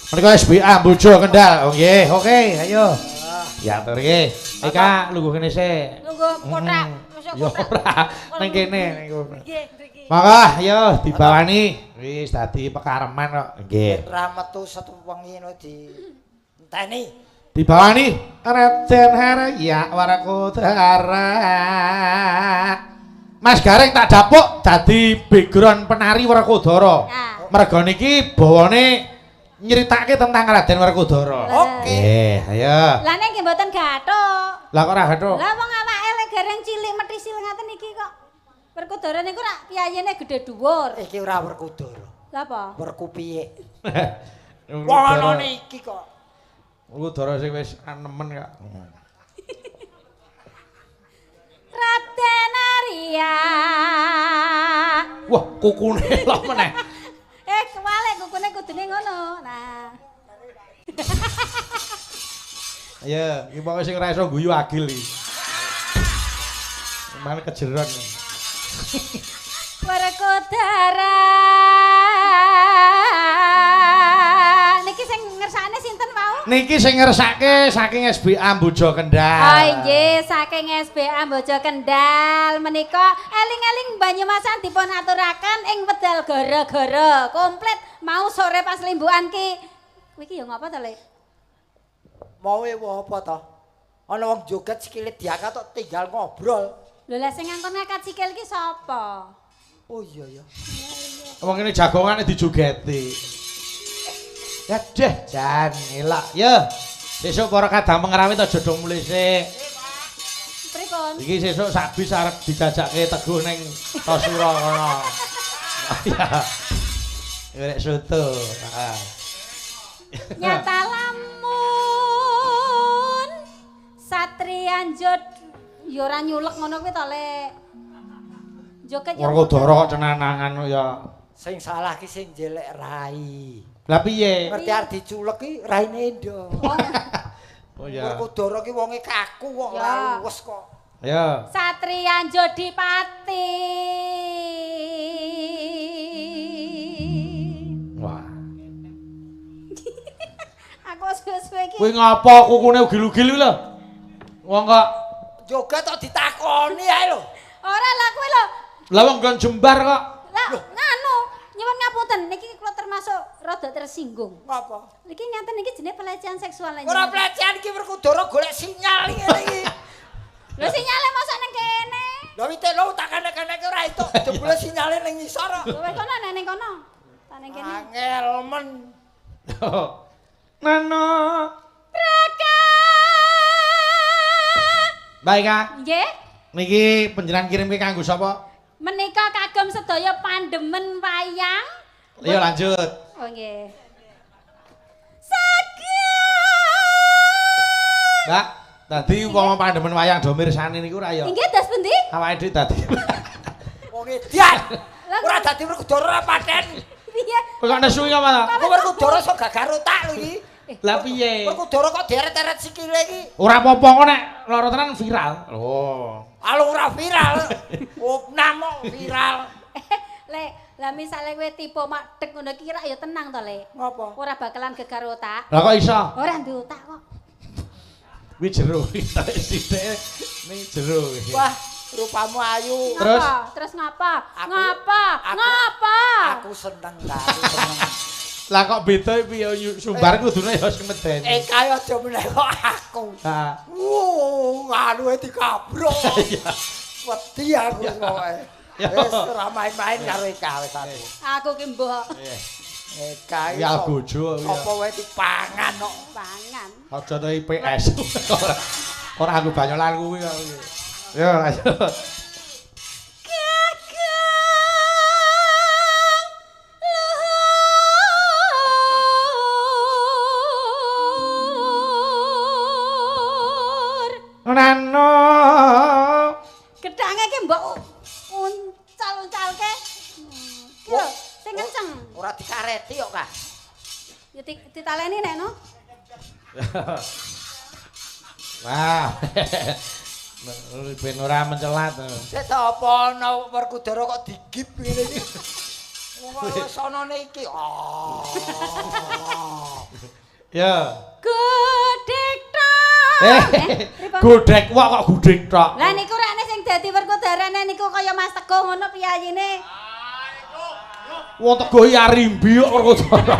[SPEAKER 1] Menika SBA Bojo Kendal. Oh nggih, oke, ayo. Ya aturke. Eka lungguh kene sik.
[SPEAKER 3] Lungguh kotak.
[SPEAKER 1] Ya ora, ning kene niku. Nggih, mriki. Monggo, ayo dibawani. Wis dadi pekareman kok. Nggih.
[SPEAKER 2] Ora metu setu wengi no di enteni.
[SPEAKER 1] Dibawani Raden Harya Werkudara. Mas Gareng tak dapuk dadi background penari Werkudara. Merga niki bawane nyeritake tentang Raden Werkudara.
[SPEAKER 2] Oke.
[SPEAKER 1] Nggih, ayo.
[SPEAKER 3] Lah nek nggih mboten gathuk.
[SPEAKER 1] Lah kok ora gathuk?
[SPEAKER 3] Lah wong awake lek Gareng cilik methisil ngaten iki kok. Werkudara niku rak piyayene gedhe dhuwur.
[SPEAKER 2] Iki ora Werkudara.
[SPEAKER 3] Lah apa?
[SPEAKER 2] Werku piye? Wong ana niki kok.
[SPEAKER 1] Werkudara sing wis anemen kok.
[SPEAKER 3] Raden Arya.
[SPEAKER 1] Wah, kukune lho meneh.
[SPEAKER 3] Kewalik kukune kudune ngono. Nah.
[SPEAKER 1] Ayo, iki pokoke sing ora iso guyu agil iki. Malah kejeron.
[SPEAKER 3] Werkudara. Niki sing ngersakne sinten wau?
[SPEAKER 1] Niki sing ngersake saking SBA Bojo Kendal.
[SPEAKER 3] Oh nggih, saking SBA Bojo Kendal menika eling-eling Banyumasan dipun aturaken ing wedal gara-gara. Komplit mau sore pas limbukan ki. Kuwi ki ya ngapa to, Lek?
[SPEAKER 2] Mawe apa to? Ana wong joget sikile diangkat tok tinggal ngobrol.
[SPEAKER 3] Lho lah sing ngangkon ngangkat sikil ki sapa?
[SPEAKER 2] Oh iya ya.
[SPEAKER 1] Wong ngene jagongane dijogeti. Ya deh, jan elak. Ya. Sesuk para kadang pengrawit aja do mulih sik.
[SPEAKER 3] Pripun?
[SPEAKER 1] Iki sesuk sak bis arep dijajake Teguh ning Tosura kono. Ya. Golek soto. Heeh.
[SPEAKER 3] Nyata lamun satriya njod ya ora nyulek ngono kuwi to, Lek. Joget ya.
[SPEAKER 1] Werkudara kok cenanangan ya.
[SPEAKER 2] Sing salah ki sing njelek rai.
[SPEAKER 1] Lah piye?
[SPEAKER 2] Ngerti arep diculek ki raine endo.
[SPEAKER 1] Oh ya.
[SPEAKER 2] Werkudara ki wonge kaku kok ora luwes kok.
[SPEAKER 1] Ya.
[SPEAKER 3] Satriya Jodipati.
[SPEAKER 1] Wah.
[SPEAKER 3] Aku suwe-suwe iki.
[SPEAKER 1] Kuwi ngapa kukune ugil-ugil lho? Wong kok
[SPEAKER 2] joget kok ditakoni ae lho.
[SPEAKER 3] Ora lah kuwi lho.
[SPEAKER 1] Lah wong nggon jembar kok.
[SPEAKER 3] Lah nganu, nyuwun ngapunten niki kula termasuk rada tersinggung.
[SPEAKER 2] Ngapa?
[SPEAKER 3] Niki ngaten niki jenenge pelecehan seksual.
[SPEAKER 2] Ora pelecehan iki Werkudara golek sinyal ngene iki.
[SPEAKER 3] Lho sinyale mosok ning kene.
[SPEAKER 2] Lha wite lho tak kene-kene ora entuk jebule sinyale ning ngisor kok.
[SPEAKER 3] Kowe kono nek ning kono. Tak ning kene.
[SPEAKER 2] Angel men.
[SPEAKER 1] Nano
[SPEAKER 3] Praka.
[SPEAKER 1] Baik, Kak.
[SPEAKER 3] Nggih.
[SPEAKER 1] Niki panjenengan kirimke kanggo sapa?
[SPEAKER 3] Menika kagem sedaya pandemen wayang.
[SPEAKER 1] Ayo lanjut.
[SPEAKER 3] Oh nggih. Saged.
[SPEAKER 1] Mbak, tadi wong pandemen wayang do mirsani niku ora ya?
[SPEAKER 3] Nggih, dos pundi?
[SPEAKER 1] Awake dhewe dadi.
[SPEAKER 2] Wong edan. Ora dadi Werkudara ora paten.
[SPEAKER 3] Piye?
[SPEAKER 1] Kok nesu iki apa ta?
[SPEAKER 2] Kok Werkudara iso gagar otak lho iki.
[SPEAKER 1] Lah piye?
[SPEAKER 2] Werkudara kok deret-eret sikile iki.
[SPEAKER 1] Ora apa-apa kok nek lara tenan viral. Lho.
[SPEAKER 2] Alo ora viral. Opnam kok viral.
[SPEAKER 3] Lek, lah misale kowe tipe mak dek ngono iki rak ya tenang to, Lek.
[SPEAKER 2] Ngopo?
[SPEAKER 3] Ora bakalan gegar otak.
[SPEAKER 1] Lah kok iso?
[SPEAKER 3] Ora duwe otak kok.
[SPEAKER 1] Kuwi jero sithik ning jero.
[SPEAKER 2] Wah, rupamu ayu.
[SPEAKER 1] Terus
[SPEAKER 3] terus ngapa? Ngapa? Ngapa?
[SPEAKER 2] Aku seneng ta, aku seneng.
[SPEAKER 1] Lah kok beda piye Sumbar kudune ya sing medeni.
[SPEAKER 2] Kae aja meneh kok aku.
[SPEAKER 1] Ha.
[SPEAKER 2] Wuh, anuhe dikabrok. Wedi aku pokoke. Wis ora main-main karo Eka wis aku.
[SPEAKER 3] Aku ki mbok.
[SPEAKER 2] Eka iki
[SPEAKER 1] ya bojo.
[SPEAKER 2] Apa wae dipangan kok.
[SPEAKER 3] Pangan.
[SPEAKER 1] Aja to IPS. Ora aku banyolan kuwi kok. Yo lanjut. Nano
[SPEAKER 3] gedhange ki mbok uncal-uncalke. Ki lho sing kenceng.
[SPEAKER 2] Ora dikareti kok, Kak.
[SPEAKER 3] Ya ditaleni nek no.
[SPEAKER 1] Wah. Ben ora mencelat.
[SPEAKER 2] Sik ta apa ana Werkudara kok digip ngene iki. Wong sonone iki. Oh.
[SPEAKER 1] Ya.
[SPEAKER 3] Godhek tok.
[SPEAKER 1] Godhek wak kok gudhek tok.
[SPEAKER 3] Lah niku rekne sing dadi Werkudarane niku kaya Mas Teguh ngono piyayine.
[SPEAKER 1] Wong Teguh iki arimbi kok Werkudara.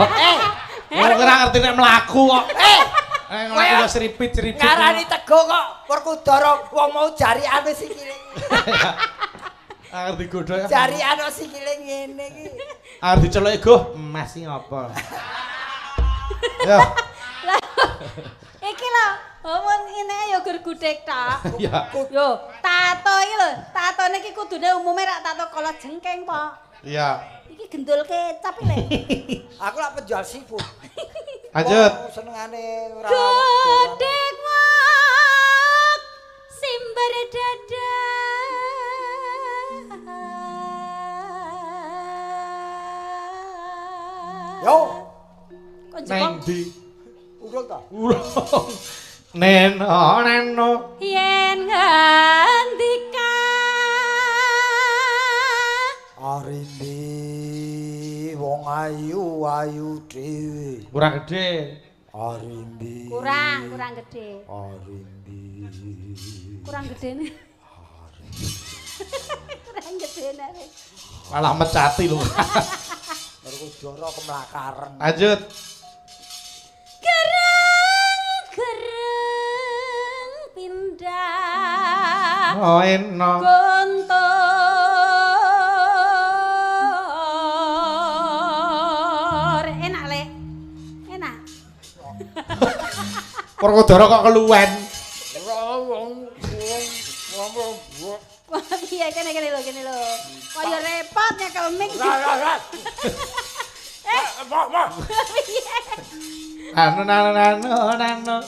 [SPEAKER 1] Wong ora ngerti nek mlaku kok. Mlaku ya sripit-sripit.
[SPEAKER 2] Ngarani Teguh kok Werkudara wong mau jarikane sikile.
[SPEAKER 1] Arep digodhog.
[SPEAKER 2] Jarikane sikile ngene iki.
[SPEAKER 1] Arep diceluki Guh, Mas iki ngopo? Ya.
[SPEAKER 3] Iki lho, wong ngene ya gur gudhek tok.
[SPEAKER 1] Iya.
[SPEAKER 3] Yo, tato iki lho, tatone iki kudune umume rak tato kala jengkeng po.
[SPEAKER 1] Iya.
[SPEAKER 3] Iki gendul kecap iki lho.
[SPEAKER 2] Aku lak penjual seafood.
[SPEAKER 1] Lanjut.
[SPEAKER 2] Senengane ora.
[SPEAKER 3] Gudhek wak simber dada.
[SPEAKER 2] Yo.
[SPEAKER 3] Kok jepang?
[SPEAKER 1] Neng ndi?
[SPEAKER 2] Urung ta?
[SPEAKER 1] Urung. Neno neno.
[SPEAKER 3] Yen ngendika
[SPEAKER 2] Arimbi wong ayu ayu dhewe.
[SPEAKER 1] Kurang gede.
[SPEAKER 2] Arimbi.
[SPEAKER 3] Kurang, kurang gede.
[SPEAKER 2] Arimbi.
[SPEAKER 3] Kurang gedene. Kurang gedene.
[SPEAKER 1] Malah mecati lho.
[SPEAKER 2] Werkudara kemlakaren.
[SPEAKER 1] Lanjut.
[SPEAKER 3] Gereng gereng pindah.
[SPEAKER 1] Oh enak.
[SPEAKER 3] Gontor. Enak lek. Enak.
[SPEAKER 1] Werkudara kok keluwen.
[SPEAKER 3] Wah, piye kene kene lho, kene lho. Kaya repot nyekel mic.
[SPEAKER 4] Moh.
[SPEAKER 3] Piye?
[SPEAKER 1] Anu nano nano nano.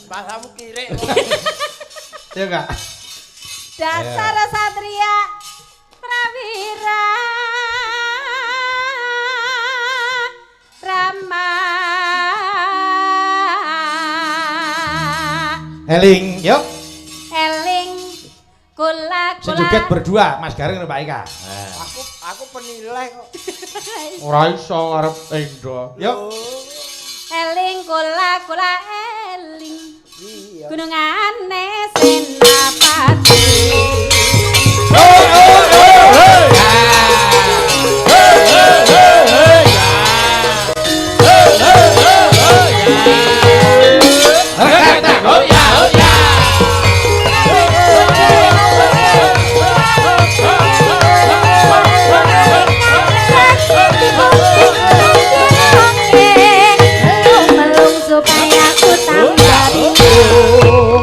[SPEAKER 4] Bahasamu kirik.
[SPEAKER 1] Ya enggak?
[SPEAKER 3] Dasar satria Prawira Rama.
[SPEAKER 1] Eling, yuk.
[SPEAKER 3] Eling kula
[SPEAKER 1] Sing joget berdua, Mas Gareng karo Mbak Ika.
[SPEAKER 2] Aku penilai kok.
[SPEAKER 1] Ora iso arep endo. Yuk.
[SPEAKER 3] Eling kula kula eling.
[SPEAKER 2] Iya.
[SPEAKER 3] Gunungane Senapati. Melung supaya ku tambah bingung.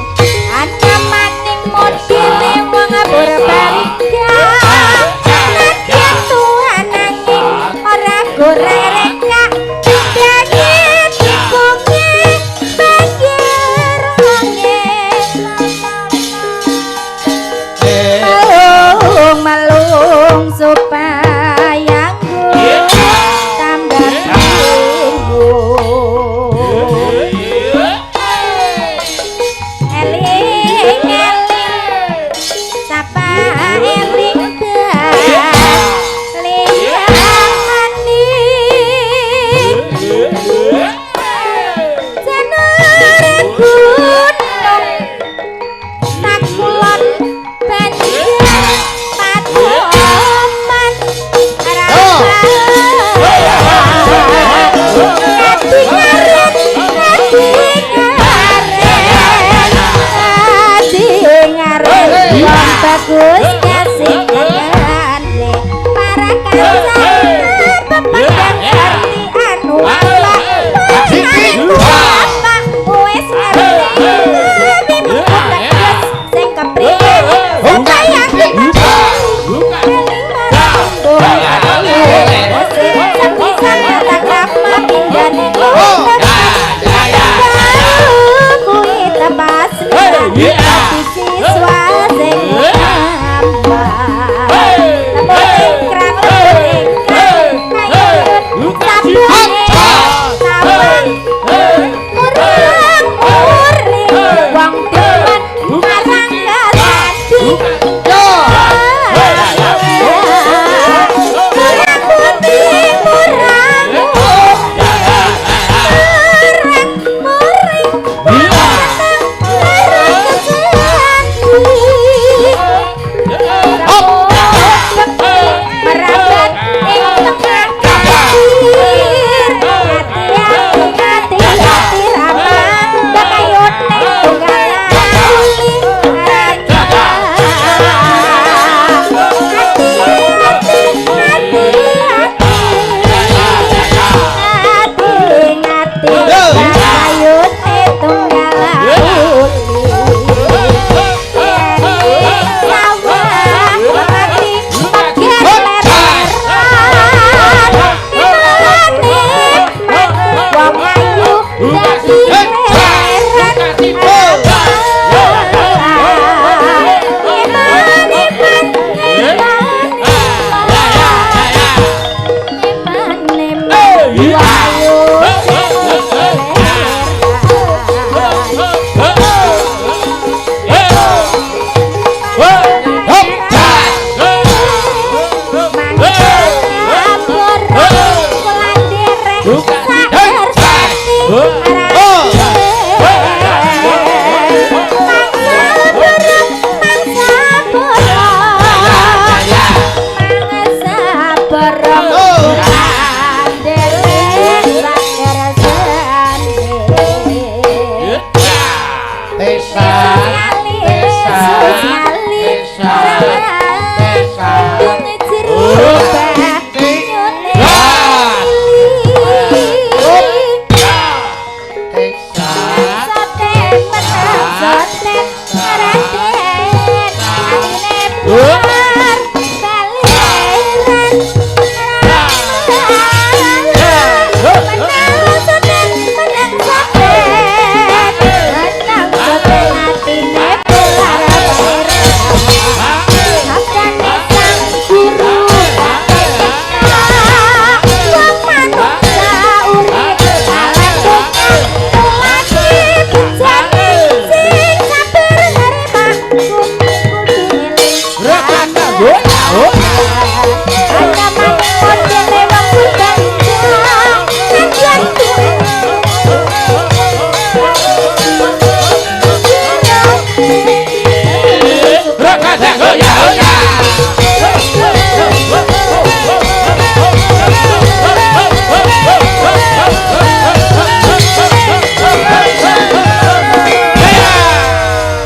[SPEAKER 3] Ancamaning modele wong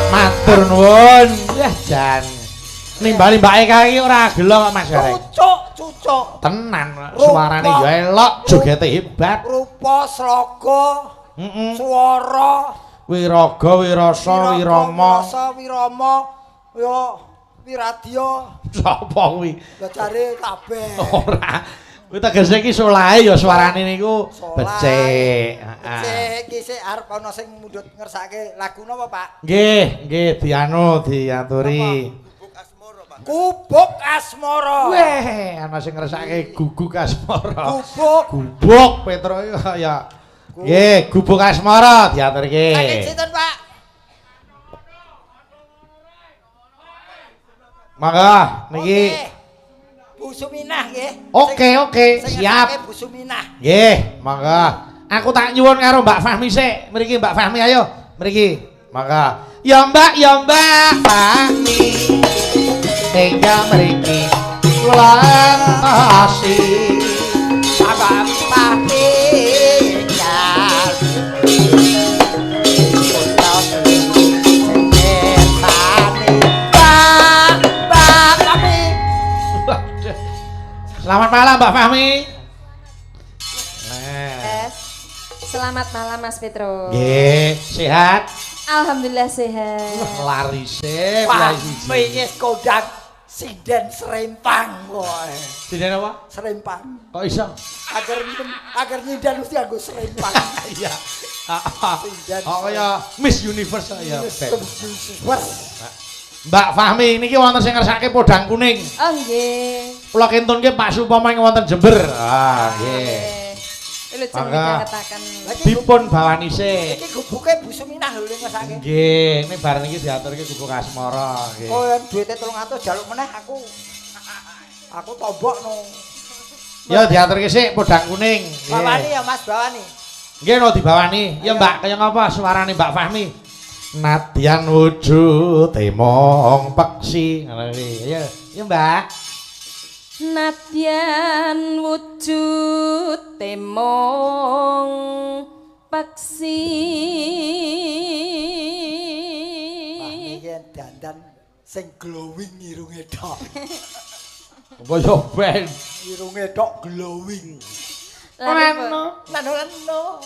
[SPEAKER 1] Matur nuwun. Wah jan. Nimbali Mbak Eka iki ora gelo kok Mas Gareng.
[SPEAKER 2] Cucuk, cucuk.
[SPEAKER 1] Tenan, suarane ya elok, jogete hebat.
[SPEAKER 2] Rupa sloga, swara,
[SPEAKER 1] wiraga, wirasa, wirama.
[SPEAKER 2] Wirasa, wirama, ya wiradya.
[SPEAKER 1] Sapa kuwi?
[SPEAKER 2] Lah jare kabeh.
[SPEAKER 1] Ora. Kuwi tegese iki solahe ya suarane niku becik. Heeh.
[SPEAKER 2] Becik iki sik arep ana sing mundhut ngersake lagu napa, Pak?
[SPEAKER 1] Nggih, nggih dianu diaturi.
[SPEAKER 2] Gubuk Asmara.
[SPEAKER 1] Weh, ana sing ngersake Guguk Asmara.
[SPEAKER 2] Gubuk.
[SPEAKER 1] Gubuk Petro iki kaya. Nggih, Gubuk Asmara diaturke.
[SPEAKER 2] Saking sinten, Pak?
[SPEAKER 1] Mangga niki
[SPEAKER 2] Bu Suminah nggih.
[SPEAKER 1] Oke, oke, siap.
[SPEAKER 2] Bu Suminah.
[SPEAKER 1] Nggih, mangga. Aku tak nyuwun karo Mbak Fahmi sik. Mriki Mbak Fahmi ayo, mriki. Mangga. Ya Mbak, ya Mbak Fahmi. Tinggal mriki kula entosi.
[SPEAKER 2] Sabab tinggal.
[SPEAKER 1] Selamat malam Mbak Fahmi. Nah.
[SPEAKER 3] Selamat malam Mas Petro.
[SPEAKER 1] Nggih, sehat?
[SPEAKER 3] Alhamdulillah sehat.
[SPEAKER 1] Larise,
[SPEAKER 2] larise. Wis kondang sinden Serempang kowe.
[SPEAKER 1] Sinden apa?
[SPEAKER 2] Serempang.
[SPEAKER 1] Kok iso?
[SPEAKER 2] Agar nyinden mesti nganggo serempang.
[SPEAKER 1] Iya. Heeh. Oh kaya Miss Universe ya.
[SPEAKER 2] Miss Universe.
[SPEAKER 1] Mbak Fahmi niki wonten sing ngersake podang kuning.
[SPEAKER 3] Oh nggih.
[SPEAKER 1] Kula kintunke Pak Supomo ing wonten Jember. Ah nggih.
[SPEAKER 3] Mangga
[SPEAKER 1] dipun bawani sik.
[SPEAKER 2] Iki gubuke Bu Suminah lho ngersake.
[SPEAKER 1] Nggih, ini bareng iki diaturke Gubuk Asmara nggih.
[SPEAKER 2] Oh yen duwite 300 jaluk meneh aku. Aku tombokno.
[SPEAKER 1] Ya diaturke sik podang kuning.
[SPEAKER 2] Bawani ya Mas, bawani.
[SPEAKER 1] Nggih no dibawani. Ya Mbak, kaya ngapa suarane Mbak Fahmi? Nadyan wujud mong peksi ngono iki. Ya, ya Mbak.
[SPEAKER 3] Nadyan wujud mong peksi.
[SPEAKER 2] Iki dandan sing glowing irunge tok.
[SPEAKER 1] Apa yo ben
[SPEAKER 2] irunge tok glowing.
[SPEAKER 3] Leno,
[SPEAKER 2] leno.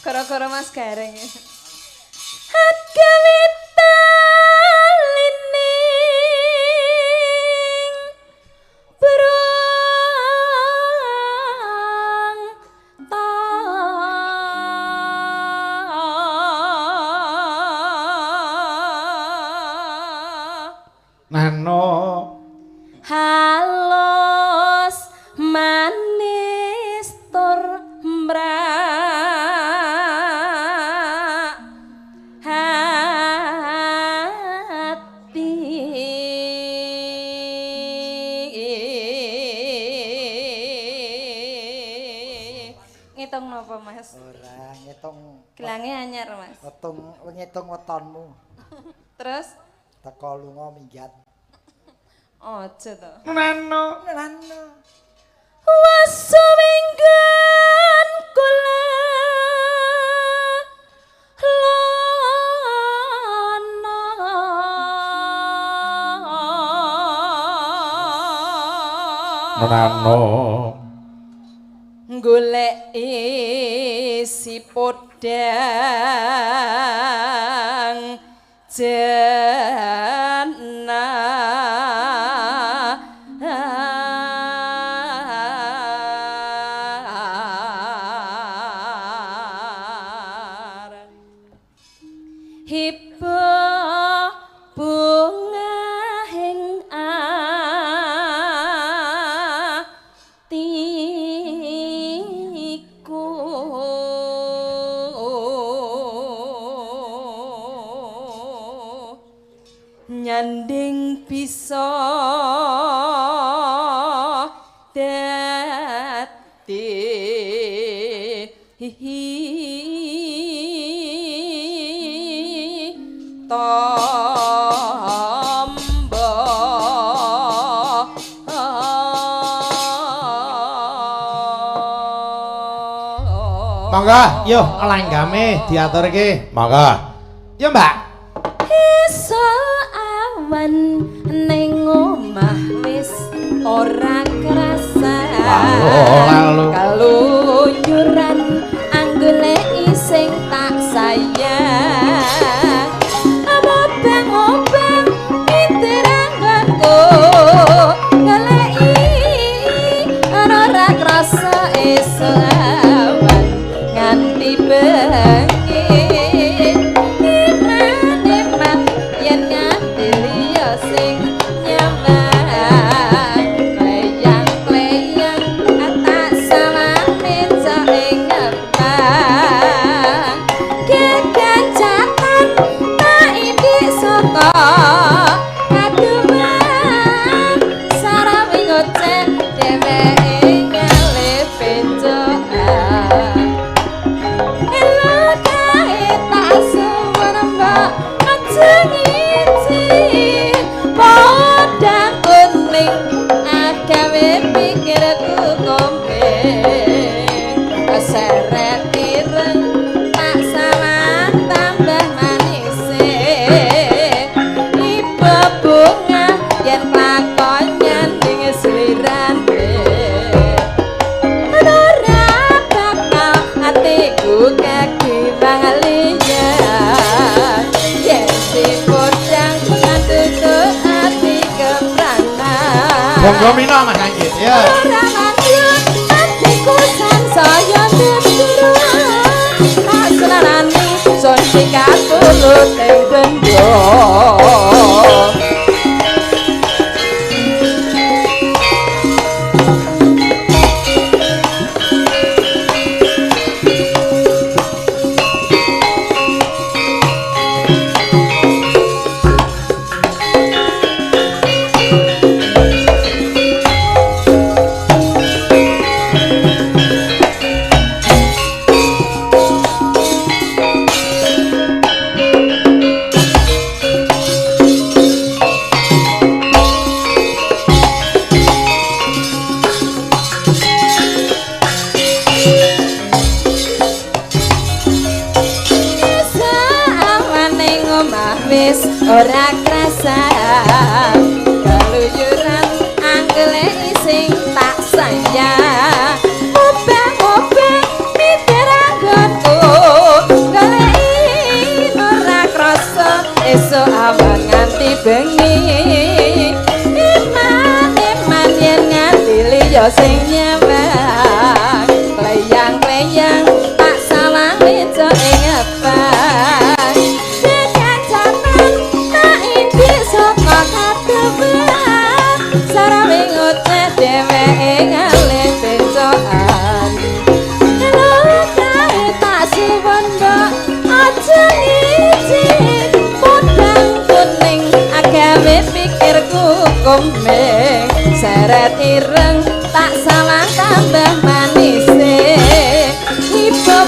[SPEAKER 3] Koro-koro Mas Gareng. Hagawe talining brang Mas?
[SPEAKER 2] Ora, ngitung.
[SPEAKER 3] Gelange anyar, Mas.
[SPEAKER 2] Ngitung wetonmu.
[SPEAKER 3] Terus
[SPEAKER 2] teko lunga minggat.
[SPEAKER 3] Aja to.
[SPEAKER 1] Nano.
[SPEAKER 2] Nano.
[SPEAKER 3] Wasuminggan kula lana.
[SPEAKER 1] Nano.
[SPEAKER 3] Golek si podang jana. Hiba bungahing atiku nyanding bisa dadi tombo.
[SPEAKER 1] Monggo, yo langgame diaturke. Monggo. Yo, Mbak.
[SPEAKER 3] Esuk awan ning omah wis ora kerasa.
[SPEAKER 1] Lalu.
[SPEAKER 3] Keluyuran anggoleki sing tak sayang. Obang-obang iteranggonku goleki ora krasa esuk awan nganti bengi. Eman-eman yen nganti liya sing nyaman. Kleyang-kleyang tak salame cok ing ngebang. Geganjatan tak indik saka kaduman. Sarawi ngoceh dheweke ngalih pencokan. Elo kae tak suwun mbok aja ngijin. Podang kuning agawe pikirku komeng. Seret ireng tak salah tambah manise. Ibu bunga yen lakon nyanding slirane. Ora bakal atiku kegiwang liya. Yen si podang tutup ati kepranan.
[SPEAKER 1] Monggo mino Mas Anggit, ya.
[SPEAKER 3] Ora lanjut atiku sansaya teturu. Tak selarani sun sikatulut ing bendo. Sawane omah wis ora krasa. Keluyuran anggoleki sing tak sayang. Obah-obah miter anggonku goleki ora krasa esuk awan nganti bengi. Eman-eman yen nganti liya sing nyawang. Kleyang-kleyang tak sawang meja ing ngebang. Kecacatan tak indik saka kademan. Sarawe ngoceh dheweke ngalih becokan. Elo kae tak suwun mbok aja ngijin. Podang kuning agawe pikirku komeng. Seret ireng tak sawang tambah manise. Ibu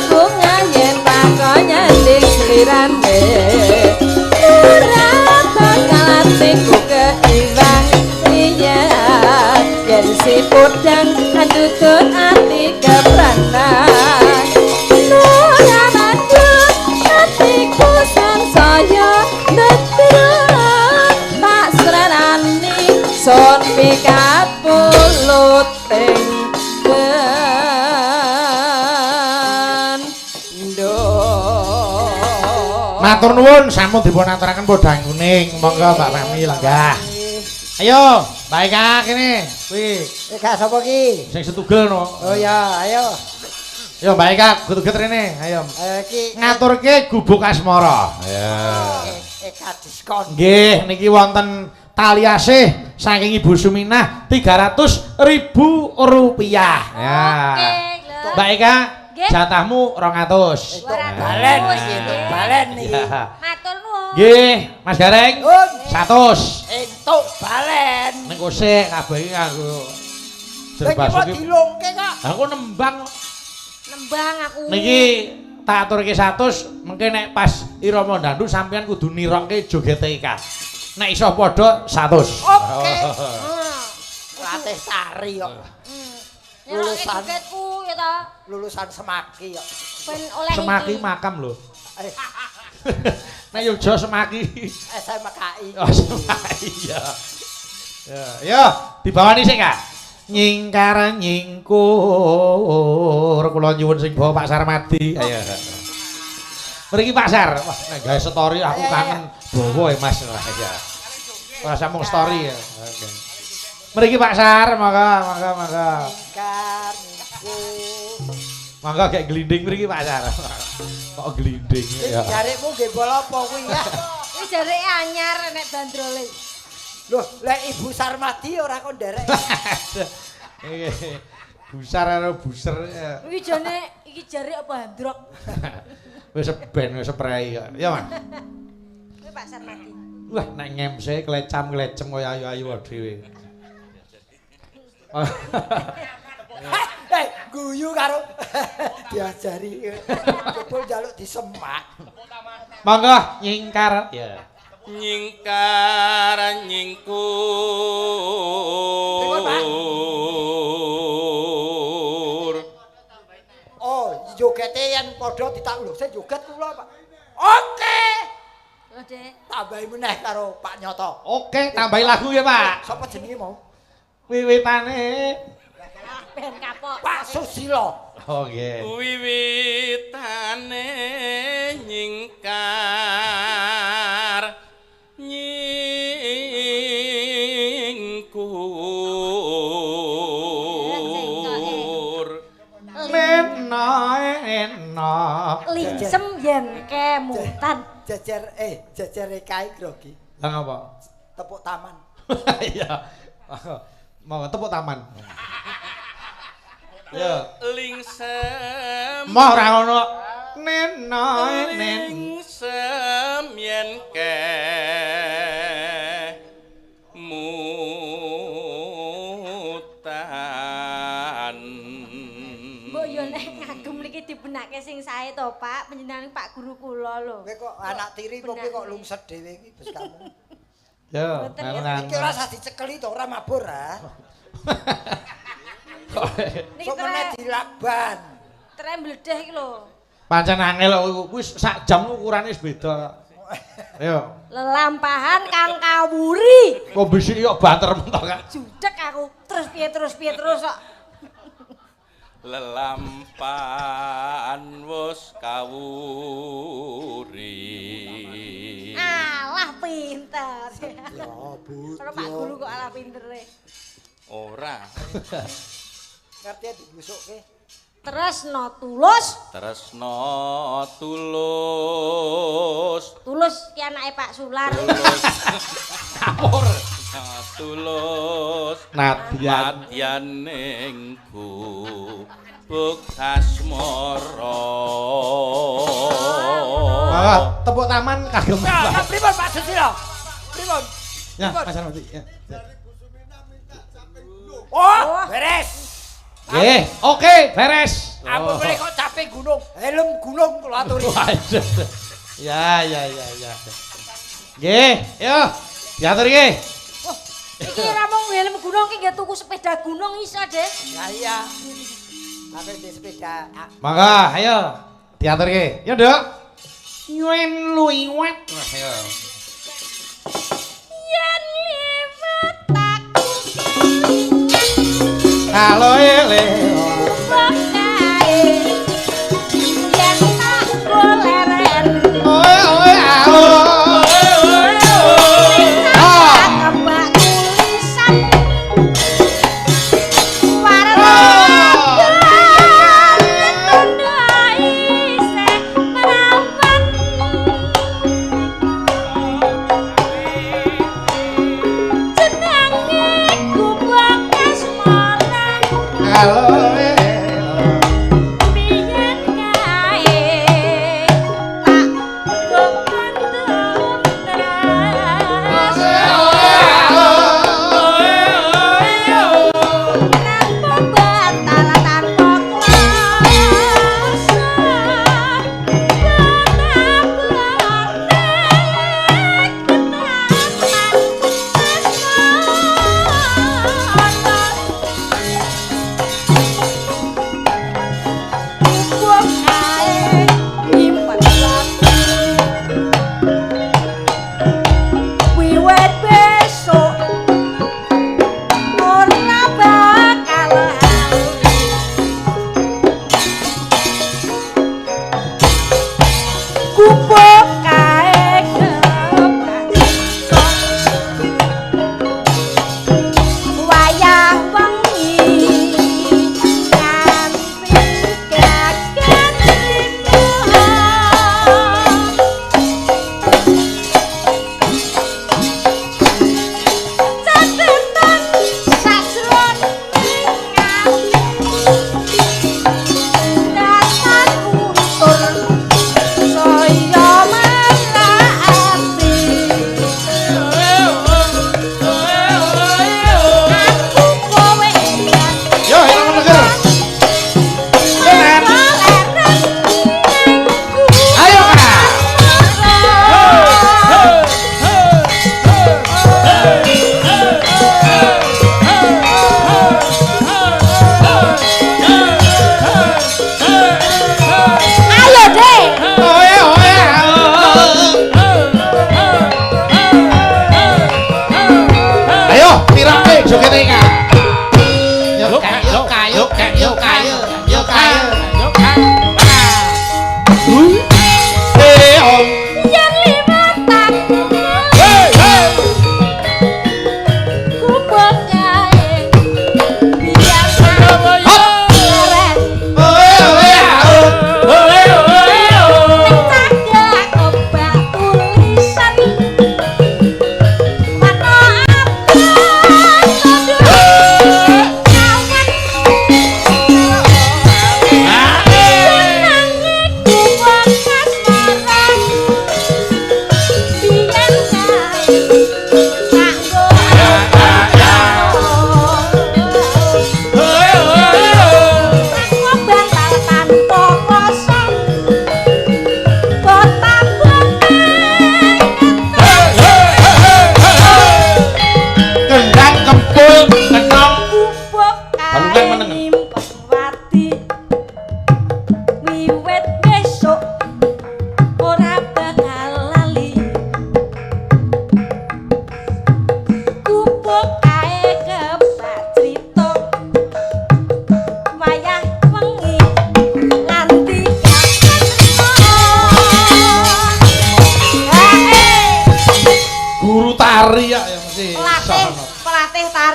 [SPEAKER 2] Nduk.
[SPEAKER 1] Matur nuwun sampun dipun aturaken podhang kuning. Monggo Mbak Fahmi lenggah. Ayo, Mbak Eka kene. Kuwi
[SPEAKER 2] Eka sapa ki?
[SPEAKER 1] Sing setugel no.
[SPEAKER 2] Oh ya, ayo.
[SPEAKER 1] Ayo Mbak Eka gutuget rene. Ayo.
[SPEAKER 2] Ayo iki
[SPEAKER 1] ngaturke gubuk asmara. Ayo.
[SPEAKER 2] Eka diskon.
[SPEAKER 1] Nggih, niki wonten tali asih saking Ibu Suminah Rp300.000. Ya.
[SPEAKER 3] Oke,
[SPEAKER 1] Mbak Eka, jatahmu 200.
[SPEAKER 2] Balen iki, balen iki.
[SPEAKER 3] Matur nuwun.
[SPEAKER 1] Nggih, Mas Gareng. 100.
[SPEAKER 2] Entuk balen.
[SPEAKER 1] Ning kosek kabeh iki aku.
[SPEAKER 2] Iki kok dilungke kok.
[SPEAKER 1] Aku nembang.
[SPEAKER 3] Nembang aku.
[SPEAKER 1] Niki tak aturke 100, mengke nek pas irama dangdut sampean kudu nirokke jogete Eka. Nek iso padha 100.
[SPEAKER 2] Oke. Latih tari kok.
[SPEAKER 3] Lulusan jogetku ya ta.
[SPEAKER 2] Lulusan Semaki kok.
[SPEAKER 3] Ben oleh
[SPEAKER 1] Semaki makam lho. Nek Yogya Semaki.
[SPEAKER 2] SMKI.
[SPEAKER 1] Oh, Semaki ya. Ya, yo dibawani sik, Kak. Nyingkar nyingkur kula nyuwun sing bawa Pak Sarmadi. Ayo. Mriki Pak Sar. Wah, nek gawe story aku kangen bawa ya Mas. Ya. Ora samung story ya. Oke. Mriki Pak Sar, monggo, monggo, monggo.
[SPEAKER 2] Nyingkar nyingkur.
[SPEAKER 1] Monggo gek glinding mriki Pak Sar. Kok glinding ya.
[SPEAKER 2] Jarikmu nggih bol apa kuwi ya?
[SPEAKER 3] Iki jarike anyar nek bandrole.
[SPEAKER 2] Loh, lek Ibu Sarmadi ora kon nderek.
[SPEAKER 1] Iki busar karo buser.
[SPEAKER 3] Iki jane iki jarik apa handrok?
[SPEAKER 1] Wis ben wis prei kok. Ya, Mas.
[SPEAKER 3] Kuwi Pak Sarmadi.
[SPEAKER 1] Wah, nek ngemse klecam-klecem kaya ayu-ayu dhewe.
[SPEAKER 2] Eh, guyu karo diajari. Jebul njaluk disemak.
[SPEAKER 1] Monggo nyingkar. Ya.
[SPEAKER 4] Nyingkar nyingkur.
[SPEAKER 2] Oh, jogete yen padha ditak lho, sing joget kula, Pak. Oke.
[SPEAKER 3] Lho, Dek.
[SPEAKER 2] Tambahi meneh karo Pak Nyoto.
[SPEAKER 1] Oke, tambahi lagu ya, Pak.
[SPEAKER 2] Sapa jenenge mau?
[SPEAKER 1] Wiwitane
[SPEAKER 3] ben kapok.
[SPEAKER 2] Pak Susilo.
[SPEAKER 1] Oh, nggih.
[SPEAKER 4] Wiwitane nyingkar nyingkur.
[SPEAKER 1] Nena ena.
[SPEAKER 3] Lingsem yen kemutan.
[SPEAKER 2] Jejer jejer kae grogi.
[SPEAKER 1] Lah ngapa?
[SPEAKER 2] Tepuk taman.
[SPEAKER 1] Iya. Mau tepuk taman. Ya.
[SPEAKER 4] Lingsem.
[SPEAKER 1] Moh ora ngono. Nena nen.
[SPEAKER 4] Lingsem yen kemutan.
[SPEAKER 3] Mbok yo nek ngagem niki dibenake sing sae to, Pak. Panjenengan Pak guru kula lho.
[SPEAKER 2] Kowe kok anak tiri kok kowe kok lungset dhewe iki bes kamu.
[SPEAKER 1] Yo,
[SPEAKER 2] iki ora usah dicekeli to, ora mabur ha.
[SPEAKER 3] Niki
[SPEAKER 2] Sok meneh dilakban.
[SPEAKER 3] Tre mledeh iki lho.
[SPEAKER 1] Pancen angel kuwi sak jam ukurane wis beda. Ayo.
[SPEAKER 3] Lelampahan kang kawuri.
[SPEAKER 1] Kok bisiki kok banter mentok Kak.
[SPEAKER 3] Judek aku. Terus piye terus piye terus kok.
[SPEAKER 4] Lelampahan wis kawuri.
[SPEAKER 3] Alah pinter.
[SPEAKER 2] Ya, Bu.
[SPEAKER 3] Karo Pak Guru kok alah pintere.
[SPEAKER 4] Ora.
[SPEAKER 2] Ngerti dibusukke.
[SPEAKER 3] Tresno tulus.
[SPEAKER 4] Tresno tulus.
[SPEAKER 3] Tulus ki anake Pak Sular.
[SPEAKER 4] Tulus.
[SPEAKER 1] Kapur.
[SPEAKER 4] Tulus.
[SPEAKER 1] Nadyan.
[SPEAKER 4] Nadyan ning gubuk asmara.
[SPEAKER 1] Monggo tepuk taman kagem.
[SPEAKER 2] Ya, pripun Pak Susilo? Pripun?
[SPEAKER 1] Ya, Mas Sarmadi. Ya.
[SPEAKER 2] Oh, beres.
[SPEAKER 1] Nggih, oke, beres.
[SPEAKER 2] Ampun boleh kok capek gunung, helm gunung kula aturi.
[SPEAKER 1] Ya, ya, ya, ya. Nggih, yo. Diatur iki.
[SPEAKER 3] Wah, iki ora mung helm gunung iki nggih tuku sepeda gunung iso, Dek.
[SPEAKER 2] Ya iya. Aku di sepeda.
[SPEAKER 1] Monggo, ayo. Diatur iki. Yo, Nduk. Nyuen luiwet. Ayo.
[SPEAKER 3] Yen liwat aku kelingan.
[SPEAKER 1] Kalau ele
[SPEAKER 3] kae. Yen tak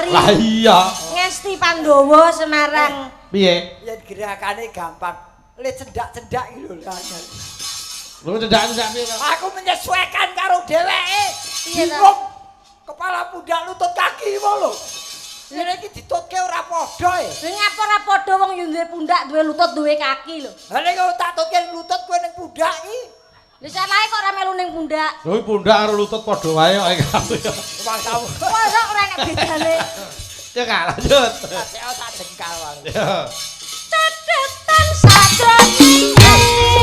[SPEAKER 3] Lestari.
[SPEAKER 1] Lah iya.
[SPEAKER 3] Ngesti Pandowo Semarang.
[SPEAKER 1] Piye?
[SPEAKER 2] Yen gerakane gampang. Le cendak-cendak iki lho.
[SPEAKER 1] Lho cendak-cendak piye to?
[SPEAKER 2] Aku menyesuaikan karo dheweke.
[SPEAKER 3] Piye to?
[SPEAKER 2] Bingung. Kepala pundak lutut kaki mau lho. Ngene iki ditutke ora padha e.
[SPEAKER 3] Lha ngapa ora padha wong yo duwe pundak, duwe lutut, duwe kaki lho.
[SPEAKER 2] Lah nek tak tutke lutut kowe ning pundak iki.
[SPEAKER 3] Lha salahe kok ora melu ning pundak.
[SPEAKER 1] Lho pundak karo lutut padha wae kok kabeh.
[SPEAKER 2] Mangsamu.
[SPEAKER 3] Mosok ora nek bedane.
[SPEAKER 1] Ya Kak, lanjut.
[SPEAKER 2] Tasik sak jengkal wae.
[SPEAKER 1] Ya.
[SPEAKER 3] Tetetan sajroning ati.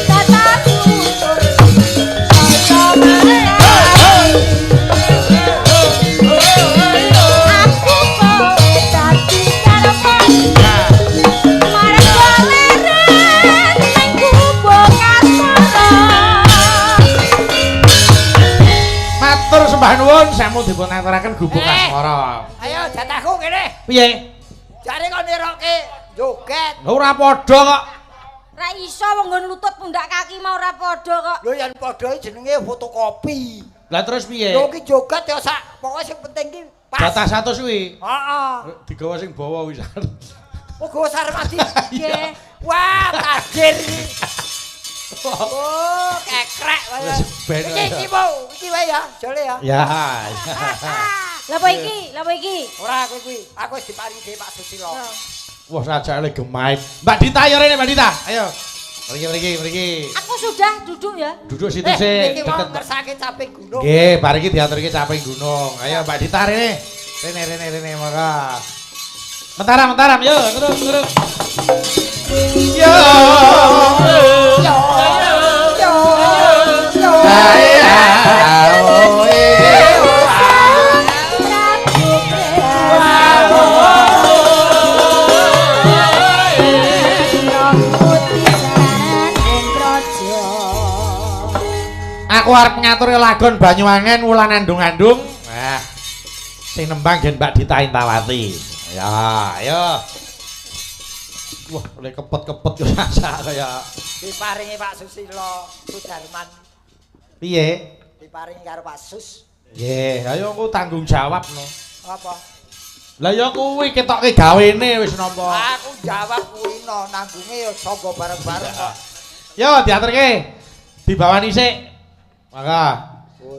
[SPEAKER 3] Tataku tur saya marani. Aku kowe dadi karepan. Marang leren ning gubuk asmara.
[SPEAKER 1] Matur sembah nuwun sampun dipun aturaken gubuk asmara.
[SPEAKER 2] Ayo jatahku kene.
[SPEAKER 1] Piye?
[SPEAKER 2] Jare kon niroke joget.
[SPEAKER 1] Lho ora padha kok.
[SPEAKER 3] Ra iso wong nggon lutut pundak kaki mau ora padha kok.
[SPEAKER 2] Lho yen padha iki jenenge fotokopi.
[SPEAKER 1] Lah terus piye?
[SPEAKER 2] Lho ki joget ya sak, pokoke sing penting ki pas.
[SPEAKER 1] Jatah 100 kuwi.
[SPEAKER 2] Heeh.
[SPEAKER 1] Digawa sing bawa wis.
[SPEAKER 2] Oh, gawa Sarmadi.
[SPEAKER 3] Nggih.
[SPEAKER 2] Wah, tajir iki. Oh, kekrek wae.
[SPEAKER 1] Wis ben.
[SPEAKER 2] Iki iki mau, iki wae ya, jole ya.
[SPEAKER 1] Ya.
[SPEAKER 3] Lah apa iki? Lah apa iki?
[SPEAKER 2] Ora kowe kuwi, aku wis diparingi dhewe Pak Susilo.
[SPEAKER 1] Wah, sajake gemaik. Mbak Dita ayo rene Mbak Dita. Ayo. Mriki mriki mriki.
[SPEAKER 3] Aku sudah duduk ya.
[SPEAKER 1] Duduk situ sik
[SPEAKER 2] Iki mau
[SPEAKER 1] deket.
[SPEAKER 2] ngersake caping gunung.
[SPEAKER 1] Nggih, bar iki diaturke caping gunung. Ayo Mbak Dita rene. Rene rene rene monggo. Mentaram mentaram yo, terus terus. Yo.
[SPEAKER 2] Yo. Yo. Yo.
[SPEAKER 1] Ayo. Aku arep ngaturi lagon Banyuwangen wulan andung-andung. Nah, sing nembang gen Mbak Dita Intawati. Ya, ayo. Wah, oleh kepet-kepet yo sak kaya
[SPEAKER 2] Diparingi Pak Susilo Sudarman,
[SPEAKER 1] piye?
[SPEAKER 2] diparingi karo Pak Sus.
[SPEAKER 1] Nggih, ayo aku tanggung jawab no.
[SPEAKER 2] Apa?
[SPEAKER 1] Lah ya kuwi ketoke gawene wis nampa.
[SPEAKER 2] Aku jawab kuwi no, nanggunge ya sangga bareng-bareng kok.
[SPEAKER 1] Yo diaturke. Dibawani sik. Maka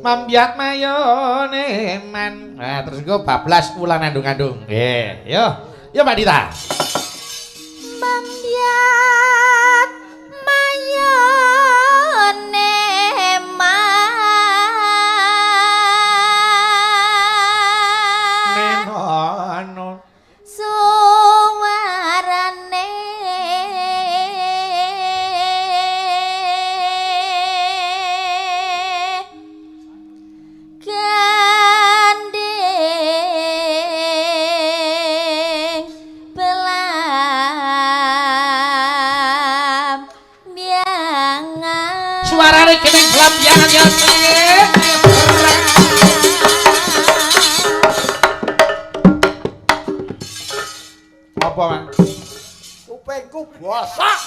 [SPEAKER 1] mambiat mayone man. Nah, terus engko bablas wulan andung-andung. Nggih, yo. Yo Mbak Dita.
[SPEAKER 3] Mambiat mayone man.
[SPEAKER 1] Nenono.
[SPEAKER 3] Suwarane gandeng belam biangan.
[SPEAKER 1] Suarane gendeng belambiangan ya. Apa, Mas?
[SPEAKER 2] Kupingku bosok.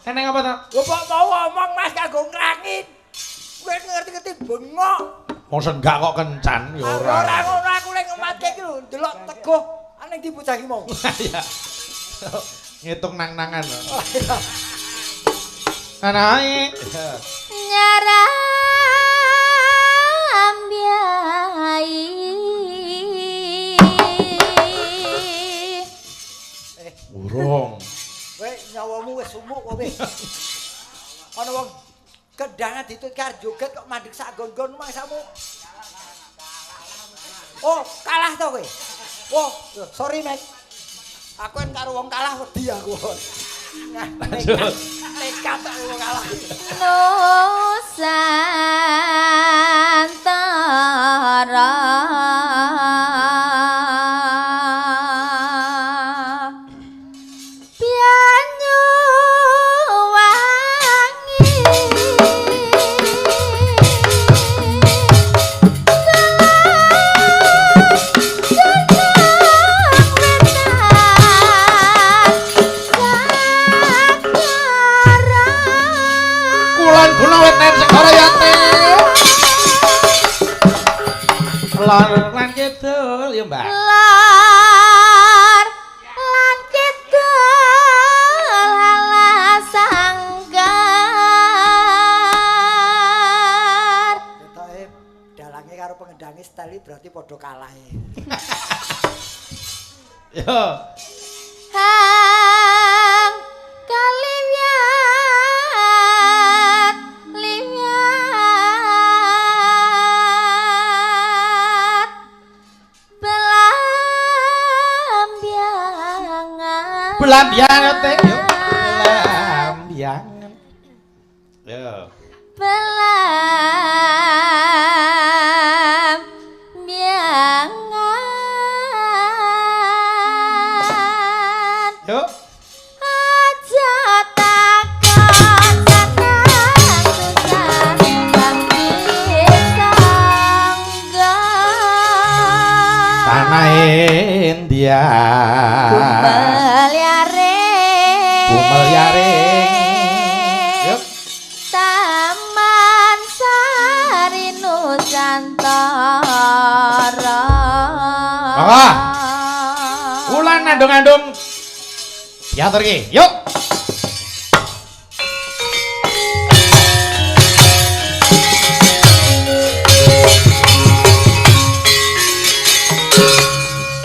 [SPEAKER 1] Eneng apa to?
[SPEAKER 2] Lho kok mau omong Mas kanggo ngrangin. Kowe ngerti-ngerti bengok.
[SPEAKER 1] Wong senggak kok kencan ya ora.
[SPEAKER 2] Ora ngono aku lek ngematke iki lho ndelok teguh ning ndi bocah iki mau.
[SPEAKER 1] Iya. Ngitung nang-nangan. Anae.
[SPEAKER 3] Nyaram biai.
[SPEAKER 1] Urung.
[SPEAKER 2] Kowe nyawamu wis sumuk kowe. Ana wong kendangan ditut karo joget kok mandek sak nggon-nggon mangsamu. Oh, kalah to kowe. Oh, sorry men. Aku kan karo wong kalah wedi aku. Nah, nekat, nekat karo wong kalah.
[SPEAKER 3] Nusantara. Banyuwangi.
[SPEAKER 1] Kulon guna wetan segara ya. Lor lan kidul ya, Mbak.
[SPEAKER 3] Lor lan kidul alas sanggar.
[SPEAKER 2] Ketoke dalange karo pengendange style berarti padha kalahe.
[SPEAKER 1] Yo.
[SPEAKER 3] Hang kaliwat liwat belambiangan.
[SPEAKER 1] Belambiangan teh yo. Belambiangan. Yo.
[SPEAKER 3] Belambiangan.
[SPEAKER 1] Yo.
[SPEAKER 3] Aja takon seneng susah bagi tangga.
[SPEAKER 1] Tanah India.
[SPEAKER 3] Kumelyaring.
[SPEAKER 1] Kumelyaring. Yo.
[SPEAKER 3] Taman Sari Nusantara.
[SPEAKER 1] Monggo. Wulan andung-andung. Diaturke. Yuk.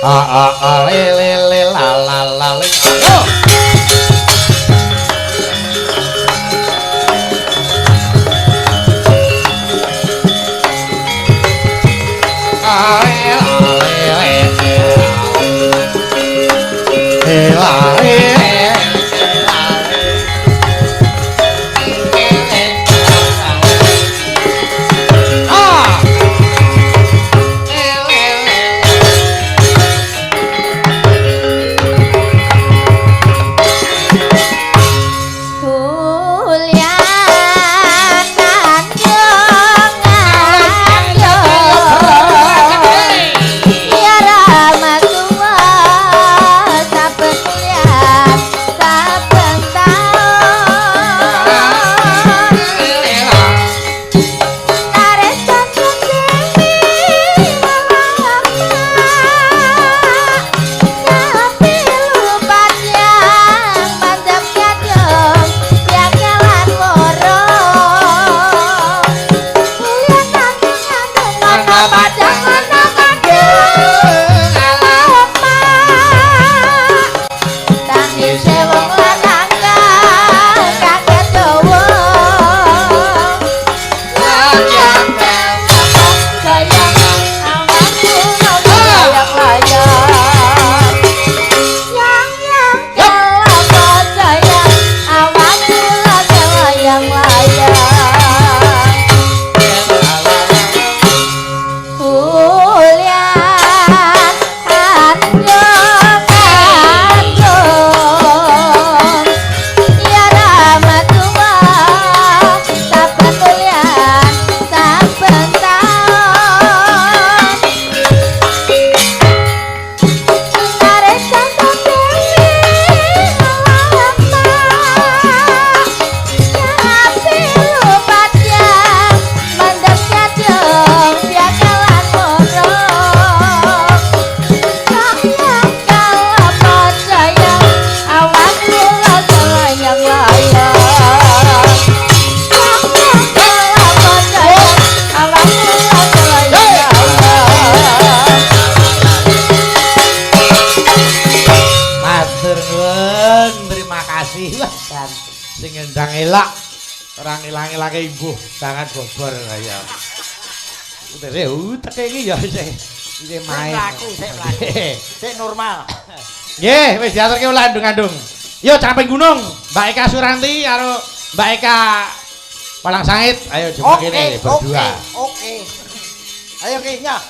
[SPEAKER 1] A a a le le le la la la le. Yo. A le la le le le la le. Ngilang-ilangke imbuh tangan bobor ya. Utere uteke iki ya isih main.
[SPEAKER 2] Mlaku sik mlaku. Sik normal.
[SPEAKER 1] Nggih, wis diaturke landung-andung. Yo camping gunung, Mbak Eka Suranti karo Mbak Eka Palang Sangit. Ayo jumpa kene berdua.
[SPEAKER 2] Oke. Ayo ki nya.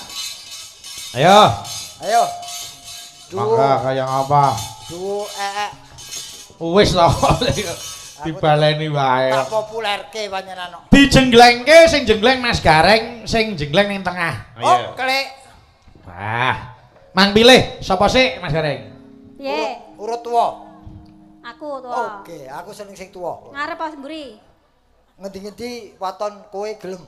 [SPEAKER 1] Ayo.
[SPEAKER 2] Ayo.
[SPEAKER 1] Mangga kaya ngapa?
[SPEAKER 2] Duo ee.
[SPEAKER 1] Wis lho. Dibaleni wae.
[SPEAKER 2] Tak populerke panjenengan.
[SPEAKER 1] Dijenglengke sing jengleng Mas Gareng, sing jengleng ning tengah.
[SPEAKER 2] Ayo. Oke.
[SPEAKER 1] Wah. Mang pilih sapa sik Mas Gareng?
[SPEAKER 3] Piye?
[SPEAKER 2] Urut tuwa.
[SPEAKER 3] Aku tuwa.
[SPEAKER 2] Oke, aku seneng sing tuwa.
[SPEAKER 3] Ngarep apa mburi?
[SPEAKER 2] Ngendi-ngendi waton kowe gelem.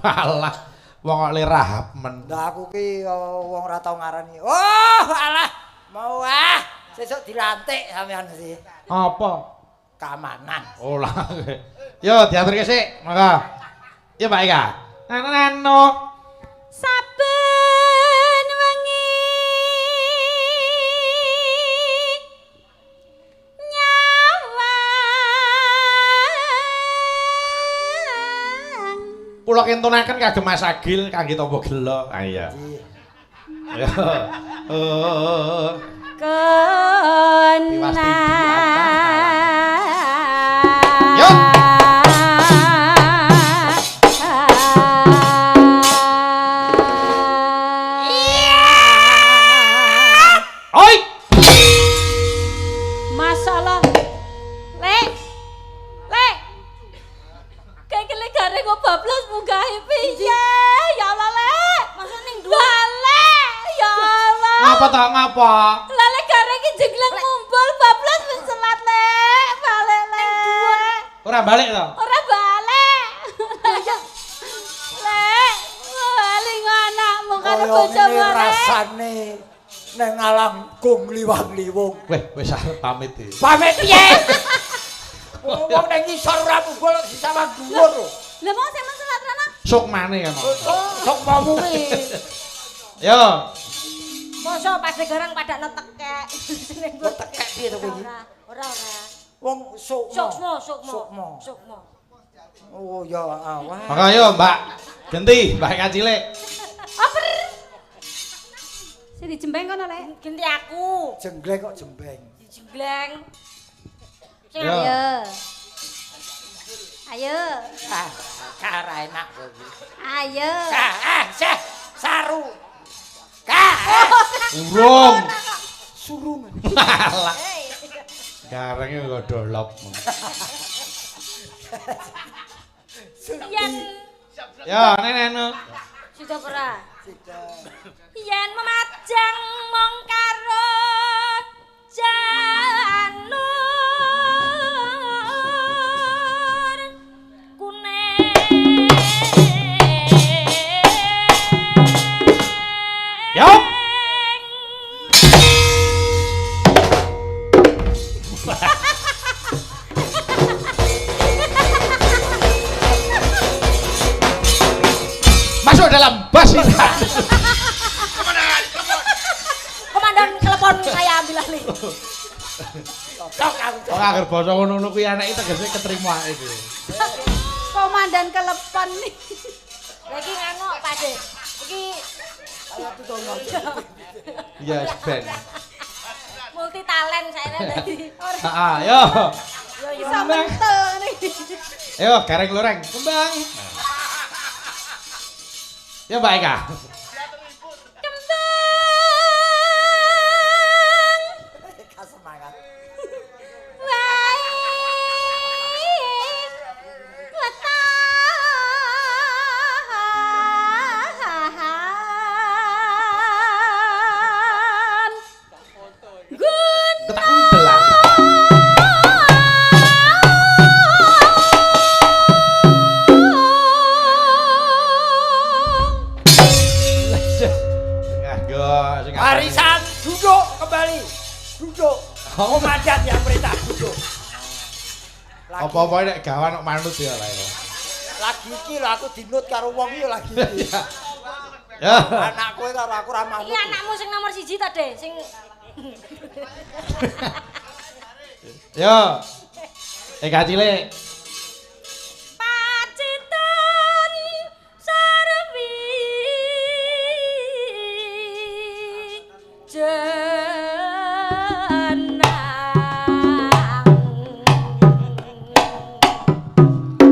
[SPEAKER 1] Walah, Wong kok le rahap men.
[SPEAKER 2] Lah aku ki wong ora tau ngarani. Oh, alah. Mau ah, sesuk dilantik sampean sih.
[SPEAKER 1] Apa?
[SPEAKER 2] Keamanan.
[SPEAKER 1] Oh lah. Yo diaturke sik, monggo. Yo Mbak Eka. Nano.
[SPEAKER 3] Saben wengi nyawang.
[SPEAKER 1] Kula kintunaken kagem Mas Agil kangge tampa gela. Ah iya. Yo. Oh.
[SPEAKER 3] Kena.
[SPEAKER 1] Yo. Oi.
[SPEAKER 3] Masalah. Lek. Lek. Kayak kele gare kok bablas munggahe piye? Ya Allah, Lek. Maksud ning dhuwur. Lek, ya Allah.
[SPEAKER 1] Ngapa ta ngapa?
[SPEAKER 3] Lah lek gare iki jengleng mumbul bablas mencelat, Lek. Balik, Lek.
[SPEAKER 1] Ora balik to?
[SPEAKER 3] Ora balik. Lek, bali anakmu karo bojomu, Lek.
[SPEAKER 2] Rasane nang alam gong liwang-liwung.
[SPEAKER 1] Weh, wis arep pamit iki.
[SPEAKER 2] Pamit piye? Wong nang ngisor ora mumbul sisawang dhuwur.
[SPEAKER 3] Lah mau sing mencelat rono?
[SPEAKER 1] Sukmane kan.
[SPEAKER 2] Sukmamu kuwi.
[SPEAKER 1] Yo.
[SPEAKER 3] Mosok pas garang padakno tekek.
[SPEAKER 2] Kok tekek piye to kowe iki?
[SPEAKER 3] Ora, ora.
[SPEAKER 2] Wong sukma.
[SPEAKER 3] Sukma, sukma.
[SPEAKER 2] Sukma.
[SPEAKER 3] Sukma.
[SPEAKER 2] Oh ya awah.
[SPEAKER 1] Monggo yo Mbak. Genti, Mbak Eka cilik.
[SPEAKER 3] Oper. Sing dijembeng kono, Lek. Genti aku.
[SPEAKER 2] Jenggleng kok jembeng.
[SPEAKER 3] Dijembleng. Sing
[SPEAKER 1] Yo.
[SPEAKER 3] ayo. Ayo.
[SPEAKER 2] Ah, kara enak kowe iki.
[SPEAKER 3] Ayo.
[SPEAKER 2] Ah, ah, seh, saru. Ka,
[SPEAKER 1] Urung.
[SPEAKER 2] surung.
[SPEAKER 1] Alah. Garenge kok dolop.
[SPEAKER 3] Yen
[SPEAKER 1] Yo, nene.
[SPEAKER 3] sida ora? Sida. Yen memajang mong karo janur kuning.
[SPEAKER 1] Yo. Masuk dalam bas ini.
[SPEAKER 3] Komandan telepon saya ambil alih.
[SPEAKER 2] Cocok aku.
[SPEAKER 1] Ora anggere basa ngono-ngono kuwi anake tegese ketrima ae kuwi.
[SPEAKER 3] Komandan kelepon nih. Lagi nganu Pak De. Iki
[SPEAKER 1] Iya, ben.
[SPEAKER 3] Multi talent saya tadi.
[SPEAKER 1] Heeh, yo.
[SPEAKER 3] Yo yo. Bisa mentel nih.
[SPEAKER 1] Ayo gareng loreng, kembang. Ya Mbak Eka.
[SPEAKER 3] Kembang.
[SPEAKER 2] Eka semangat.
[SPEAKER 3] Wae. Wetan. Gun.
[SPEAKER 1] Ketak undelan. Nganggo sing
[SPEAKER 2] Barisan duduk kembali. Duduk. Komandan yang perintah duduk. Lagi,
[SPEAKER 1] Apa-apa nek gawan kok manut ya lah.
[SPEAKER 2] lagi iki lho aku dinut karo wong iki lagi iki.
[SPEAKER 1] Ya.
[SPEAKER 2] Anak kowe karo aku ora manut.
[SPEAKER 3] Iki anakmu sing nomor 1 ta, De? Sing
[SPEAKER 1] Yo. Eka cilik.
[SPEAKER 3] Pacitan sarwi jenang.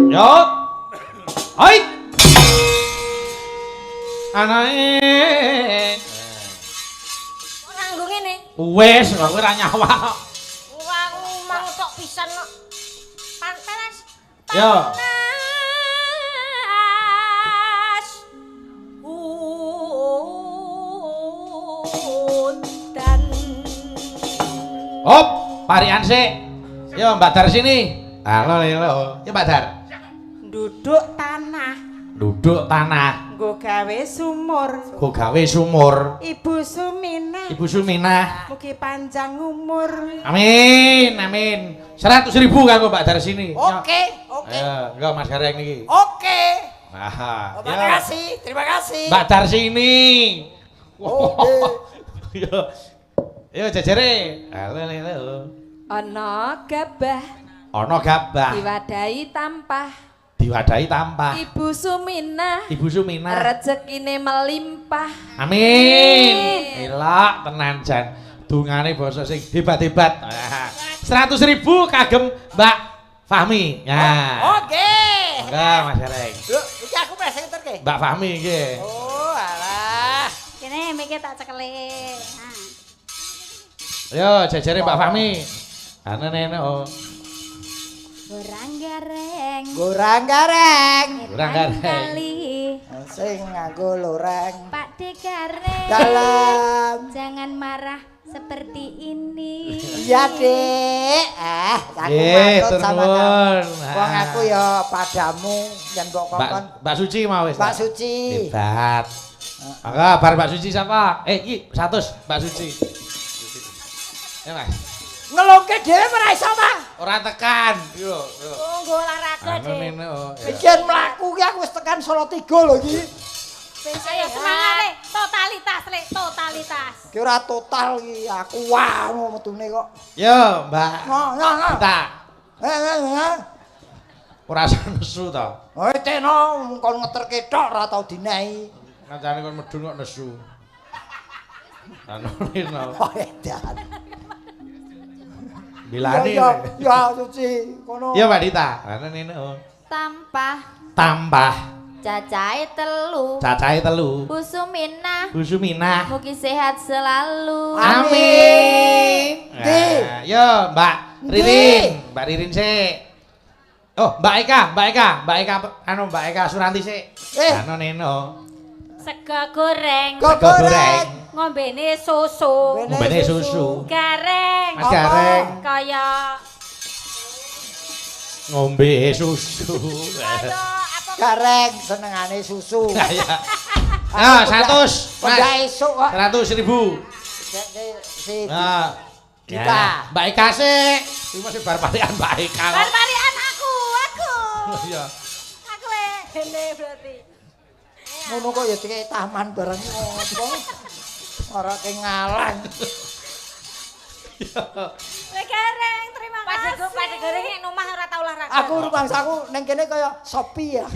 [SPEAKER 1] Yo. Hai. Anake.
[SPEAKER 3] Ora nggo ngene.
[SPEAKER 1] Wis, kok ora nyawang.
[SPEAKER 3] Ora mang tok pisan kok. Pantes.
[SPEAKER 1] Yo.
[SPEAKER 3] Panas. Udan.
[SPEAKER 1] Hop, parian sik. Yo Mbak Dar sini. Halo, halo. Yo Mbak Dar.
[SPEAKER 3] Duduk tanah.
[SPEAKER 1] Nduduk tanah.
[SPEAKER 5] Nggo gawe sumur.
[SPEAKER 1] Nggo gawe sumur.
[SPEAKER 5] Ibu Suminah.
[SPEAKER 1] Ibu Suminah.
[SPEAKER 5] Mugi panjang umur.
[SPEAKER 1] Amin, amin. 100.000 kanggo Mbak Darsini.
[SPEAKER 2] Oke, oke.
[SPEAKER 1] Ayo, engko Mas Gareng niki.
[SPEAKER 2] Oke.
[SPEAKER 1] Nah,
[SPEAKER 2] terima kasih, terima kasih.
[SPEAKER 1] Mbak Darsini.
[SPEAKER 2] Oke.
[SPEAKER 1] Yo. Yo jejere. Halo, halo.
[SPEAKER 3] Ana gabah.
[SPEAKER 1] Ana gabah.
[SPEAKER 3] Diwadahi tampah.
[SPEAKER 1] Diwadahi tampah.
[SPEAKER 3] Ibu Suminah.
[SPEAKER 1] Ibu Suminah.
[SPEAKER 3] Rezekine melimpah.
[SPEAKER 1] Amin. Elok tenan jan. Dungane basa sing hebat-hebat. 100.000 kagem Mbak Fahmi. Nah.
[SPEAKER 2] Oke.
[SPEAKER 1] Enggak Mas Gareng.
[SPEAKER 2] Lho, iki aku meh ngeterke.
[SPEAKER 1] Mbak Fahmi nggih.
[SPEAKER 2] Oh, alah.
[SPEAKER 3] Kene mike tak cekele. Nah.
[SPEAKER 1] Ayo jejere Mbak Fahmi. Ana nene oh.
[SPEAKER 3] Gorang gareng.
[SPEAKER 2] Gorang gareng.
[SPEAKER 1] Gorang gareng.
[SPEAKER 2] Sing nganggo loreng.
[SPEAKER 3] Pak De Gareng.
[SPEAKER 2] Dalam.
[SPEAKER 3] Jangan marah seperti ini.
[SPEAKER 2] Iya, Dek. Aku manut sama kamu. Wong aku ya padamu yen mbok kongkon.
[SPEAKER 1] Mbak Suci mau wis.
[SPEAKER 2] Mbak Suci.
[SPEAKER 1] Hebat. Mangga bar Mbak Suci sapa? Iki 100 Mbak Suci. Ya, Mas.
[SPEAKER 2] Ngelongke dhewe ora iso, Mas.
[SPEAKER 1] Ora tekan. Yo, yo.
[SPEAKER 3] Oh, nggo olahraga, Dik.
[SPEAKER 2] Iki yen mlaku ki aku wis tekan Salatiga lho iki.
[SPEAKER 3] Ayo semangat, Le. Totalitas, Le, totalitas.
[SPEAKER 2] Ki ora total iki, aku wah metune kok.
[SPEAKER 1] Yo, Mbak.
[SPEAKER 2] Nah,
[SPEAKER 1] Kita. Ora nesu to.
[SPEAKER 2] Oh, teno kon ngeterke tok ora tau dinehi.
[SPEAKER 1] Kancane kon medun kok nesu. Anu rene.
[SPEAKER 2] Oh, edan.
[SPEAKER 1] Bilane.
[SPEAKER 2] Ya, ya Suci, kono.
[SPEAKER 1] Iya, Mbak Dita. Ana ngene.
[SPEAKER 3] Tampah.
[SPEAKER 1] Tampah.
[SPEAKER 3] Cacahe telu.
[SPEAKER 1] Cacahe telu.
[SPEAKER 3] Bu Suminah.
[SPEAKER 1] Bu Suminah.
[SPEAKER 3] Mugi sehat selalu.
[SPEAKER 1] Amin. Nah, yo, Mbak Ririn. Mbak Ririn sik. Oh, Mbak Eka, Mbak Eka, Mbak Eka anu Mbak Eka Suranti sik. Anu neno.
[SPEAKER 3] Sega goreng.
[SPEAKER 1] Sega goreng.
[SPEAKER 3] Ngombene susu.
[SPEAKER 1] Ngombene susu.
[SPEAKER 3] Gareng.
[SPEAKER 1] Mas Gareng.
[SPEAKER 3] Kaya
[SPEAKER 1] ngombe susu.
[SPEAKER 2] Gareng senengane susu.
[SPEAKER 1] Ya. Ah, 100.
[SPEAKER 2] Mas. Esuk kok.
[SPEAKER 1] 100.000.
[SPEAKER 2] Si.
[SPEAKER 1] Nah,
[SPEAKER 2] Dita.
[SPEAKER 1] Mbak Eka sik. Iki masih bar parian Mbak Eka.
[SPEAKER 3] Bar parian aku.
[SPEAKER 1] Iya.
[SPEAKER 3] Aku le hene berarti.
[SPEAKER 2] Ngono kok ya dikek taman bareng ngopo. Ora ke ngalang.
[SPEAKER 3] Le Gareng, terima kasih. Pak Gareng nek omah ora tau olahraga.
[SPEAKER 2] Aku rumangsaku ning kene kaya Shopee ya.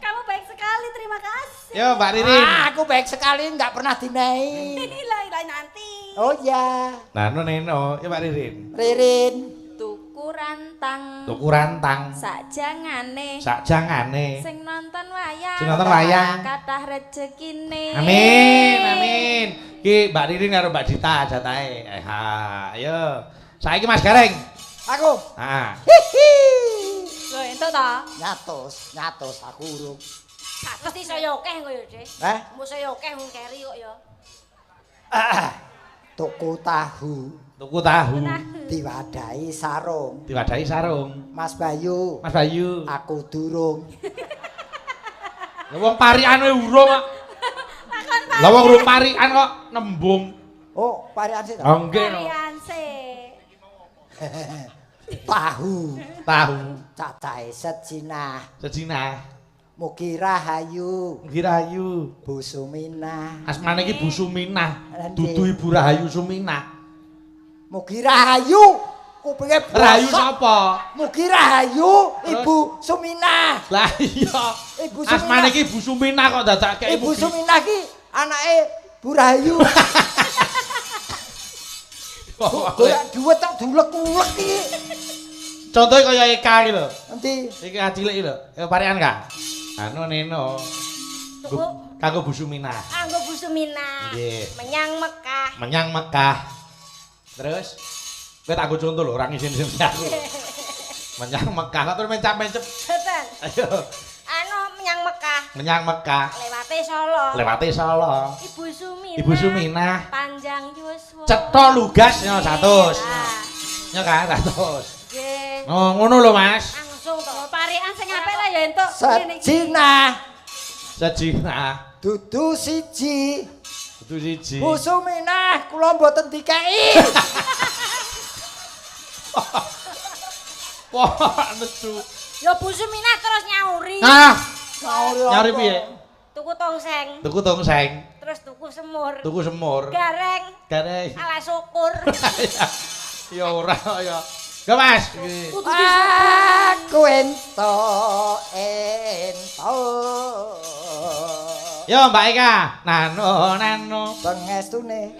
[SPEAKER 3] Kamu baik sekali, terima kasih.
[SPEAKER 1] Yo Mbak Ririn.
[SPEAKER 2] Ah, aku baik sekali enggak pernah dinehi.
[SPEAKER 3] Lah nanti.
[SPEAKER 2] Oh iya.
[SPEAKER 1] Nah, neno, ya Mbak Ririn.
[SPEAKER 2] Ririn.
[SPEAKER 3] Tuku rantang.
[SPEAKER 1] Tuku rantang.
[SPEAKER 3] Sak jangane.
[SPEAKER 1] Sak jangane.
[SPEAKER 3] Sing nonton wayang.
[SPEAKER 1] Sing nonton wayang.
[SPEAKER 3] Kathah rezekine.
[SPEAKER 1] Amin, amin. Ki Mbak Ririn karo Mbak Dita jatahe. Ha, ayo. Saiki Mas Gareng.
[SPEAKER 2] Aku.
[SPEAKER 1] Heeh.
[SPEAKER 2] Hihi.
[SPEAKER 3] Lho entuk ta?
[SPEAKER 2] Nyatus aku urung.
[SPEAKER 3] Mesti saya akeh kok ya, Dik.
[SPEAKER 2] Heh?
[SPEAKER 3] Mbok saya akeh wong keri kok ya.
[SPEAKER 2] Tuku tahu.
[SPEAKER 1] Tuku tahu.
[SPEAKER 2] Diwadahi sarung.
[SPEAKER 1] Diwadahi sarung.
[SPEAKER 2] Mas Bayu.
[SPEAKER 1] Mas Bayu.
[SPEAKER 2] Aku durung.
[SPEAKER 1] Lah wong parikan wae urung kok. Lah wong urung parikan kok nembung.
[SPEAKER 2] Oh, parikan sik ta?
[SPEAKER 1] Nggih.
[SPEAKER 3] Parikan sik.
[SPEAKER 2] Tahu.
[SPEAKER 1] Tahu.
[SPEAKER 2] Cacahe sejinah.
[SPEAKER 1] Sejinah.
[SPEAKER 2] Mugi rahayu.
[SPEAKER 1] Mugi rahayu.
[SPEAKER 2] Bu Suminah.
[SPEAKER 1] Asmane iki Bu Suminah. Dudu Ibu Rahayu Suminah.
[SPEAKER 2] Mugi rahayu. Kupinge bosok.
[SPEAKER 1] Rahayu sapa?
[SPEAKER 2] Mugi rahayu Ibu Suminah.
[SPEAKER 1] Lah iya.
[SPEAKER 2] Ibu Suminah.
[SPEAKER 1] Asmane iki Bu Suminah kok dadakke
[SPEAKER 2] Ibu Suminah ki anake Bu Rahayu. Golek dhuwit tok diulek-ulek iki.
[SPEAKER 1] Contohe kaya Eka iki lho.
[SPEAKER 2] Endi?
[SPEAKER 1] Iki cilik iki lho. Ya parikan ka? Anu neno. Kanggo Bu Suminah.
[SPEAKER 3] Kanggo Bu Suminah.
[SPEAKER 1] Nggih.
[SPEAKER 3] Menyang Mekah.
[SPEAKER 1] Menyang Mekah. Terus kowe tak nggo contoh lho ora ngisin-isin aku. Menyang Mekah kok terus mencap-mencep.
[SPEAKER 3] Betul.
[SPEAKER 1] Ayo.
[SPEAKER 3] Anu menyang Mekah.
[SPEAKER 1] Menyang Mekah.
[SPEAKER 3] Lewate Solo.
[SPEAKER 1] Lewate Solo.
[SPEAKER 3] Ibu Suminah.
[SPEAKER 1] Ibu Suminah.
[SPEAKER 3] Panjang yuswa.
[SPEAKER 1] Cetha lugas yo 100. Yo kan 100.
[SPEAKER 3] Nggih.
[SPEAKER 1] Oh, ngono lho, Mas.
[SPEAKER 3] Langsung to. Parikan Golekan sing apik lah ya entuk ngene iki.
[SPEAKER 2] Sejinah
[SPEAKER 1] Sejinah.
[SPEAKER 2] Dudu siji.
[SPEAKER 1] Dudu siji.
[SPEAKER 2] Bu Suminah kula mboten dikeki.
[SPEAKER 1] Wah, nesu.
[SPEAKER 3] Ya Bu Suminah terus nyauri.
[SPEAKER 1] Nah,
[SPEAKER 2] Nyauri
[SPEAKER 1] nyauri piye?
[SPEAKER 3] Tuku tongseng.
[SPEAKER 1] Tuku tongseng.
[SPEAKER 3] Terus tuku semur.
[SPEAKER 1] Tuku semur.
[SPEAKER 3] Gareng.
[SPEAKER 1] Gareng.
[SPEAKER 3] Ala syukur.
[SPEAKER 1] Ya ora ya. Go Mas.
[SPEAKER 2] Aku entuk entuk.
[SPEAKER 1] Yo Mbak Eka, nano nano.
[SPEAKER 2] Pengestune.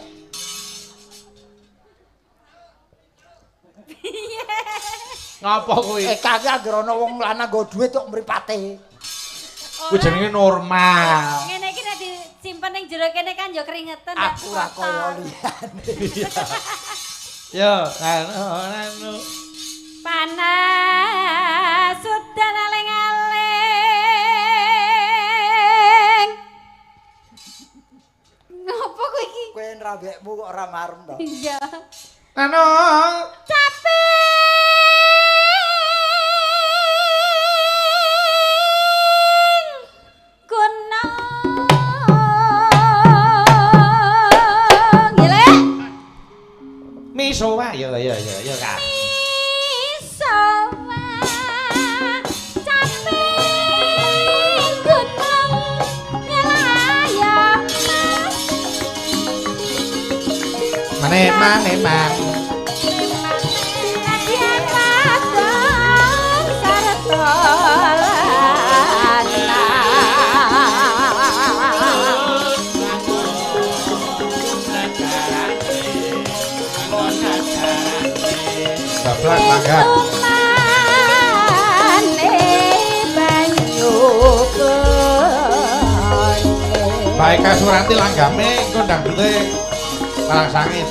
[SPEAKER 3] Piye?
[SPEAKER 1] Ngapa kuwi?
[SPEAKER 2] Eka ki anggere ana wong lanang nggo dhuwit kok mripate.
[SPEAKER 1] Kuwi jenenge normal.
[SPEAKER 3] Ngene iki nek disimpen ning jero kene kan ya keringetan.
[SPEAKER 2] Aku ora kaya liyane.
[SPEAKER 1] Yo, nano nano.
[SPEAKER 3] Panas udan aling-aling. Ngopo kowe iki?
[SPEAKER 2] Kowe nrambekmu kok ora marem to.
[SPEAKER 3] Iya.
[SPEAKER 1] Nano.
[SPEAKER 3] Capek. Gunung. Ya lek.
[SPEAKER 1] Misowa ya ya ya ya Kak.
[SPEAKER 3] Misowa. Capek gunung ngelayang.
[SPEAKER 1] Mane mane man. Bablas mangga. Baik Suranti langgame engko dangdute Malang Sangit.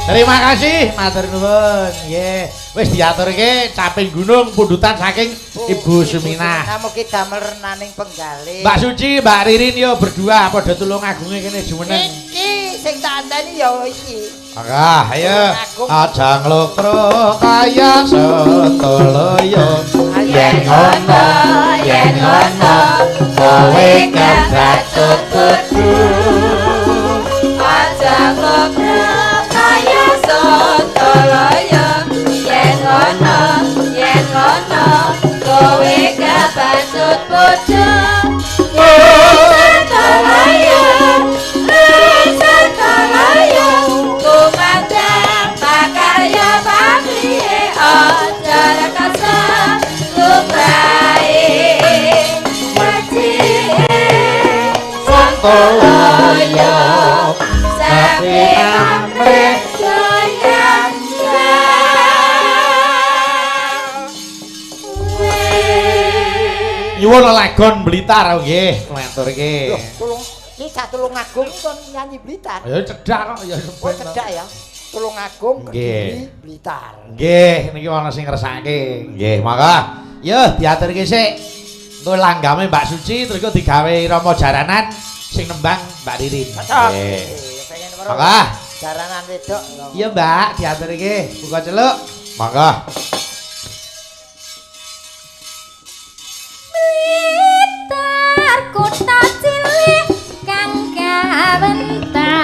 [SPEAKER 1] Terima kasih, matur nuwun. Nggih, wis diaturke caping gunung pundutan saking Ibu Suminah.
[SPEAKER 2] Mugi damel renaning penggalih.
[SPEAKER 1] Mbak Suci, Mbak Ririn yo berdua padha tulung agunge kene jumeneng.
[SPEAKER 2] Iki sing tak anteni ya iki.
[SPEAKER 1] Mangga, ayo. Aja nglokro kaya Santoloyo. Yen ngono, yen ngono, kowe kebacut kudu.
[SPEAKER 3] Aja nglokro kaya Santoloyo. Yen ngono, yen ngono, kowe kebacut bojo. Santoloyo, Santoloyo, kumandang pakarya pabrihe aja rekasa lumrahe wajike Santoloyo sapi amrih goyang.
[SPEAKER 1] Nyuwun lelagon Blitar nggih, ngaturke.
[SPEAKER 2] Loh, tulung iki cah Tulungagung kon nyanyi Blitar.
[SPEAKER 1] Ya cedhak kok ya.
[SPEAKER 2] Oh, cedhak ya. Tulungagung Kediri Blitar.
[SPEAKER 1] Nggih, niki ana sing ngersake. Nggih, monggo. Yo diaturke sik. Engko langgame Mbak Suci terus kok digawe irama jaranan sing nembang Mbak Ririn.
[SPEAKER 2] Nggih. Pengen weruh.
[SPEAKER 1] Monggo.
[SPEAKER 2] Jaranan wedok.
[SPEAKER 1] Iya, Mbak, diaturke. Buka celuk. Monggo.
[SPEAKER 3] Blitar kutha cilik kang kawentar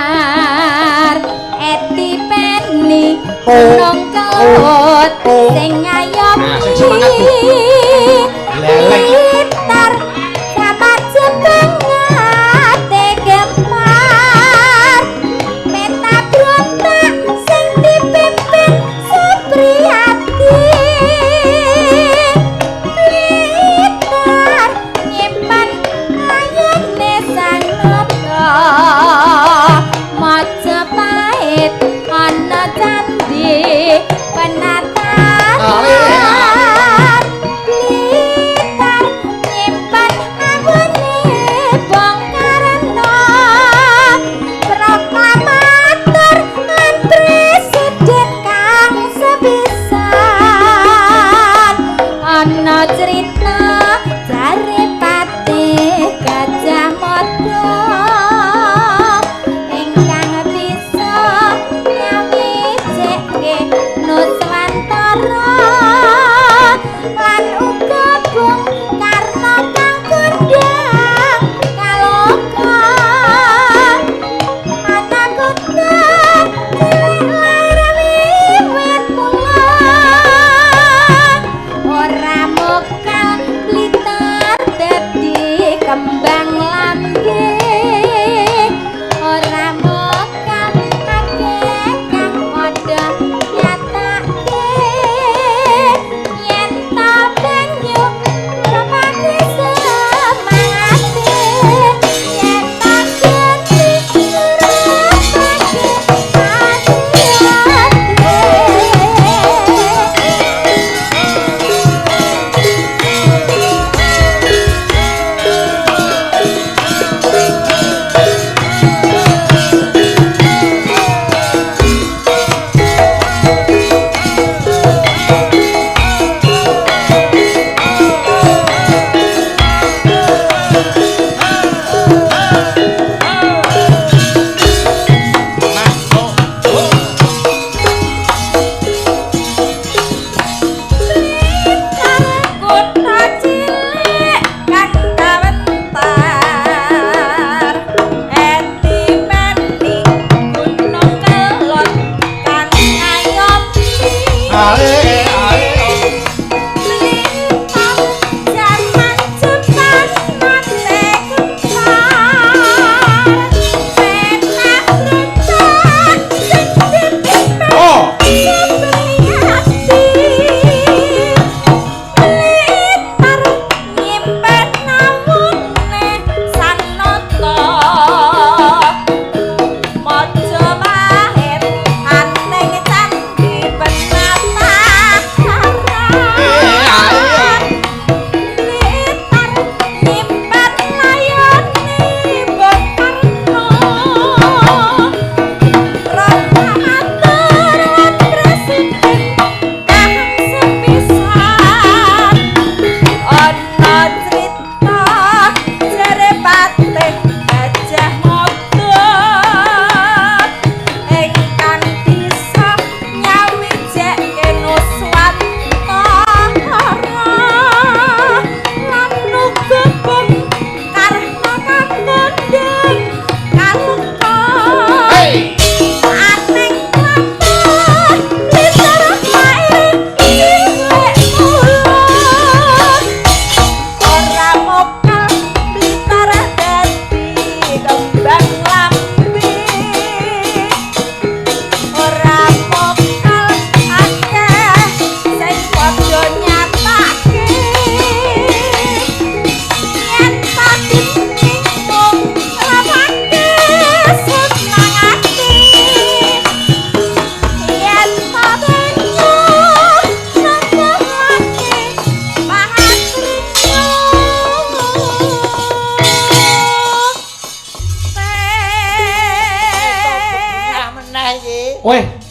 [SPEAKER 3] eti peni gunung kelut sing ngayomi. Blitar sama jebengate gempar peta brontak sing dipimpin Supriyati. Blitar nyimpan ayane sang nata Majapahit ana candhi penataran. Blitar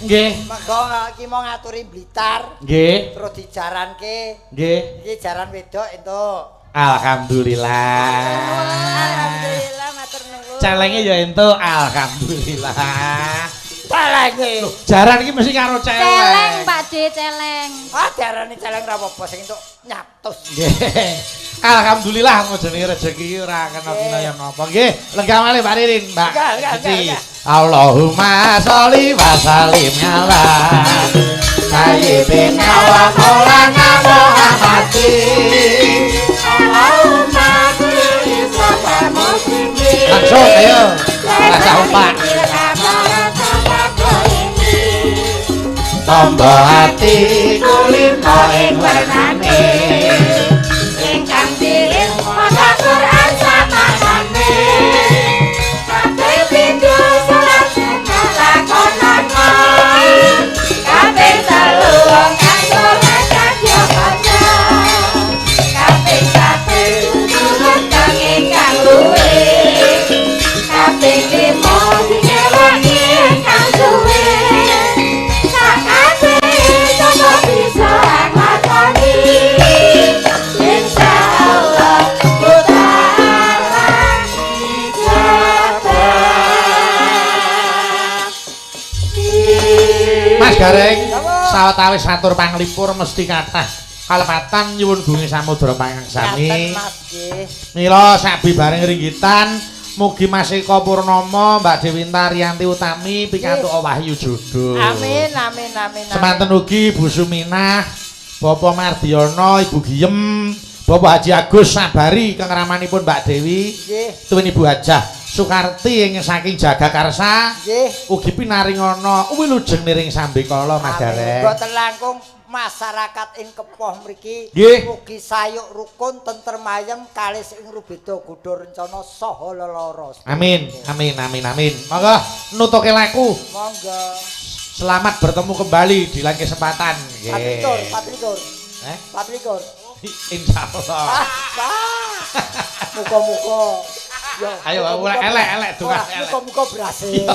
[SPEAKER 1] Nggih.
[SPEAKER 2] Mergo iki mau ngaturi Blitar.
[SPEAKER 1] Nggih.
[SPEAKER 2] Terus dijaranke.
[SPEAKER 1] Nggih.
[SPEAKER 2] Iki jaran wedok entuk.
[SPEAKER 1] Alhamdulillah.
[SPEAKER 3] Alhamdulillah matur nuwun.
[SPEAKER 1] Celenge ya entuk, alhamdulillah.
[SPEAKER 2] Celenge.
[SPEAKER 1] Jaran iki mesti karo celeng.
[SPEAKER 3] Celeng Pak D, celeng.
[SPEAKER 2] Ah, diarani celeng ra apa-apa sing entuk nyatus.
[SPEAKER 1] Nggih. Alhamdulillah mau jenenge rezeki ora kena kinaya napa. Nggih, lenggah malih Pak Ririn, Mbak.
[SPEAKER 2] Enggak.
[SPEAKER 1] Allahumma sholli wa sallim ala sayyidina wa maulana Muhammadin.
[SPEAKER 5] Allahumma sholli wa muslimin.
[SPEAKER 1] Langsung ayo. Rasa opak. Tombo ati kulino ing wernane
[SPEAKER 5] ingkang diring maca Quran samakane kabeh pindho salat sunah lakonana kabeh telu wong kang saleh kadya kaca kaping satu turut kang ingkang luwih kaping lima dikewangi ingkang suwe sakabeh sapa bisa nglakoni insyaallah ta'ala ijabah.
[SPEAKER 1] Mas Gareng, sawetawis atur panglipur mesti kathah kalepatan nyuwun gunging samudra pangaksami.
[SPEAKER 2] Ngaten Mas nggih.
[SPEAKER 1] Mila sabibareng ringgitan mugi Mas Eko Purnomo, Mbak Dewinta Rianti Utami pikantuk wahyu jodoh.
[SPEAKER 2] Amin amin amin. amin.
[SPEAKER 1] Semanten ugi Bu Suminah, Bapak Mardiono, Ibu Giem, Bapak Haji Agus Sabari kang ramanipun Mbak Dewi,
[SPEAKER 2] Nggih.
[SPEAKER 1] tuwin Ibu Hajah Sukarti ing saking Jagakarsa.
[SPEAKER 2] Nggih.
[SPEAKER 1] Ugi pinaringana wilujeng niring sambekala Mas Gareng.
[SPEAKER 2] Boten langkung masyarakat ing Kepoh mriki mugi sayuk rukun tentrem ayem kalis ing rubeda godha rencana saha lelara.
[SPEAKER 1] Amin, amin, amin, amin. Monggo nutuke laku.
[SPEAKER 2] Monggo.
[SPEAKER 1] Selamat bertemu kembali di lain kesempatan. Nggih.
[SPEAKER 2] 24.
[SPEAKER 1] Eh?
[SPEAKER 2] 24.
[SPEAKER 1] Insyaallah.
[SPEAKER 2] Ah, muga-muga. Ya,
[SPEAKER 1] Ayo, elek, elek, dungan, elek.
[SPEAKER 2] Muga-muga berhasil.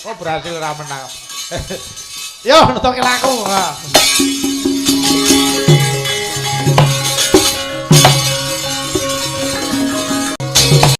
[SPEAKER 1] Oh, berhasil ora menang. Yo, nutuke laku.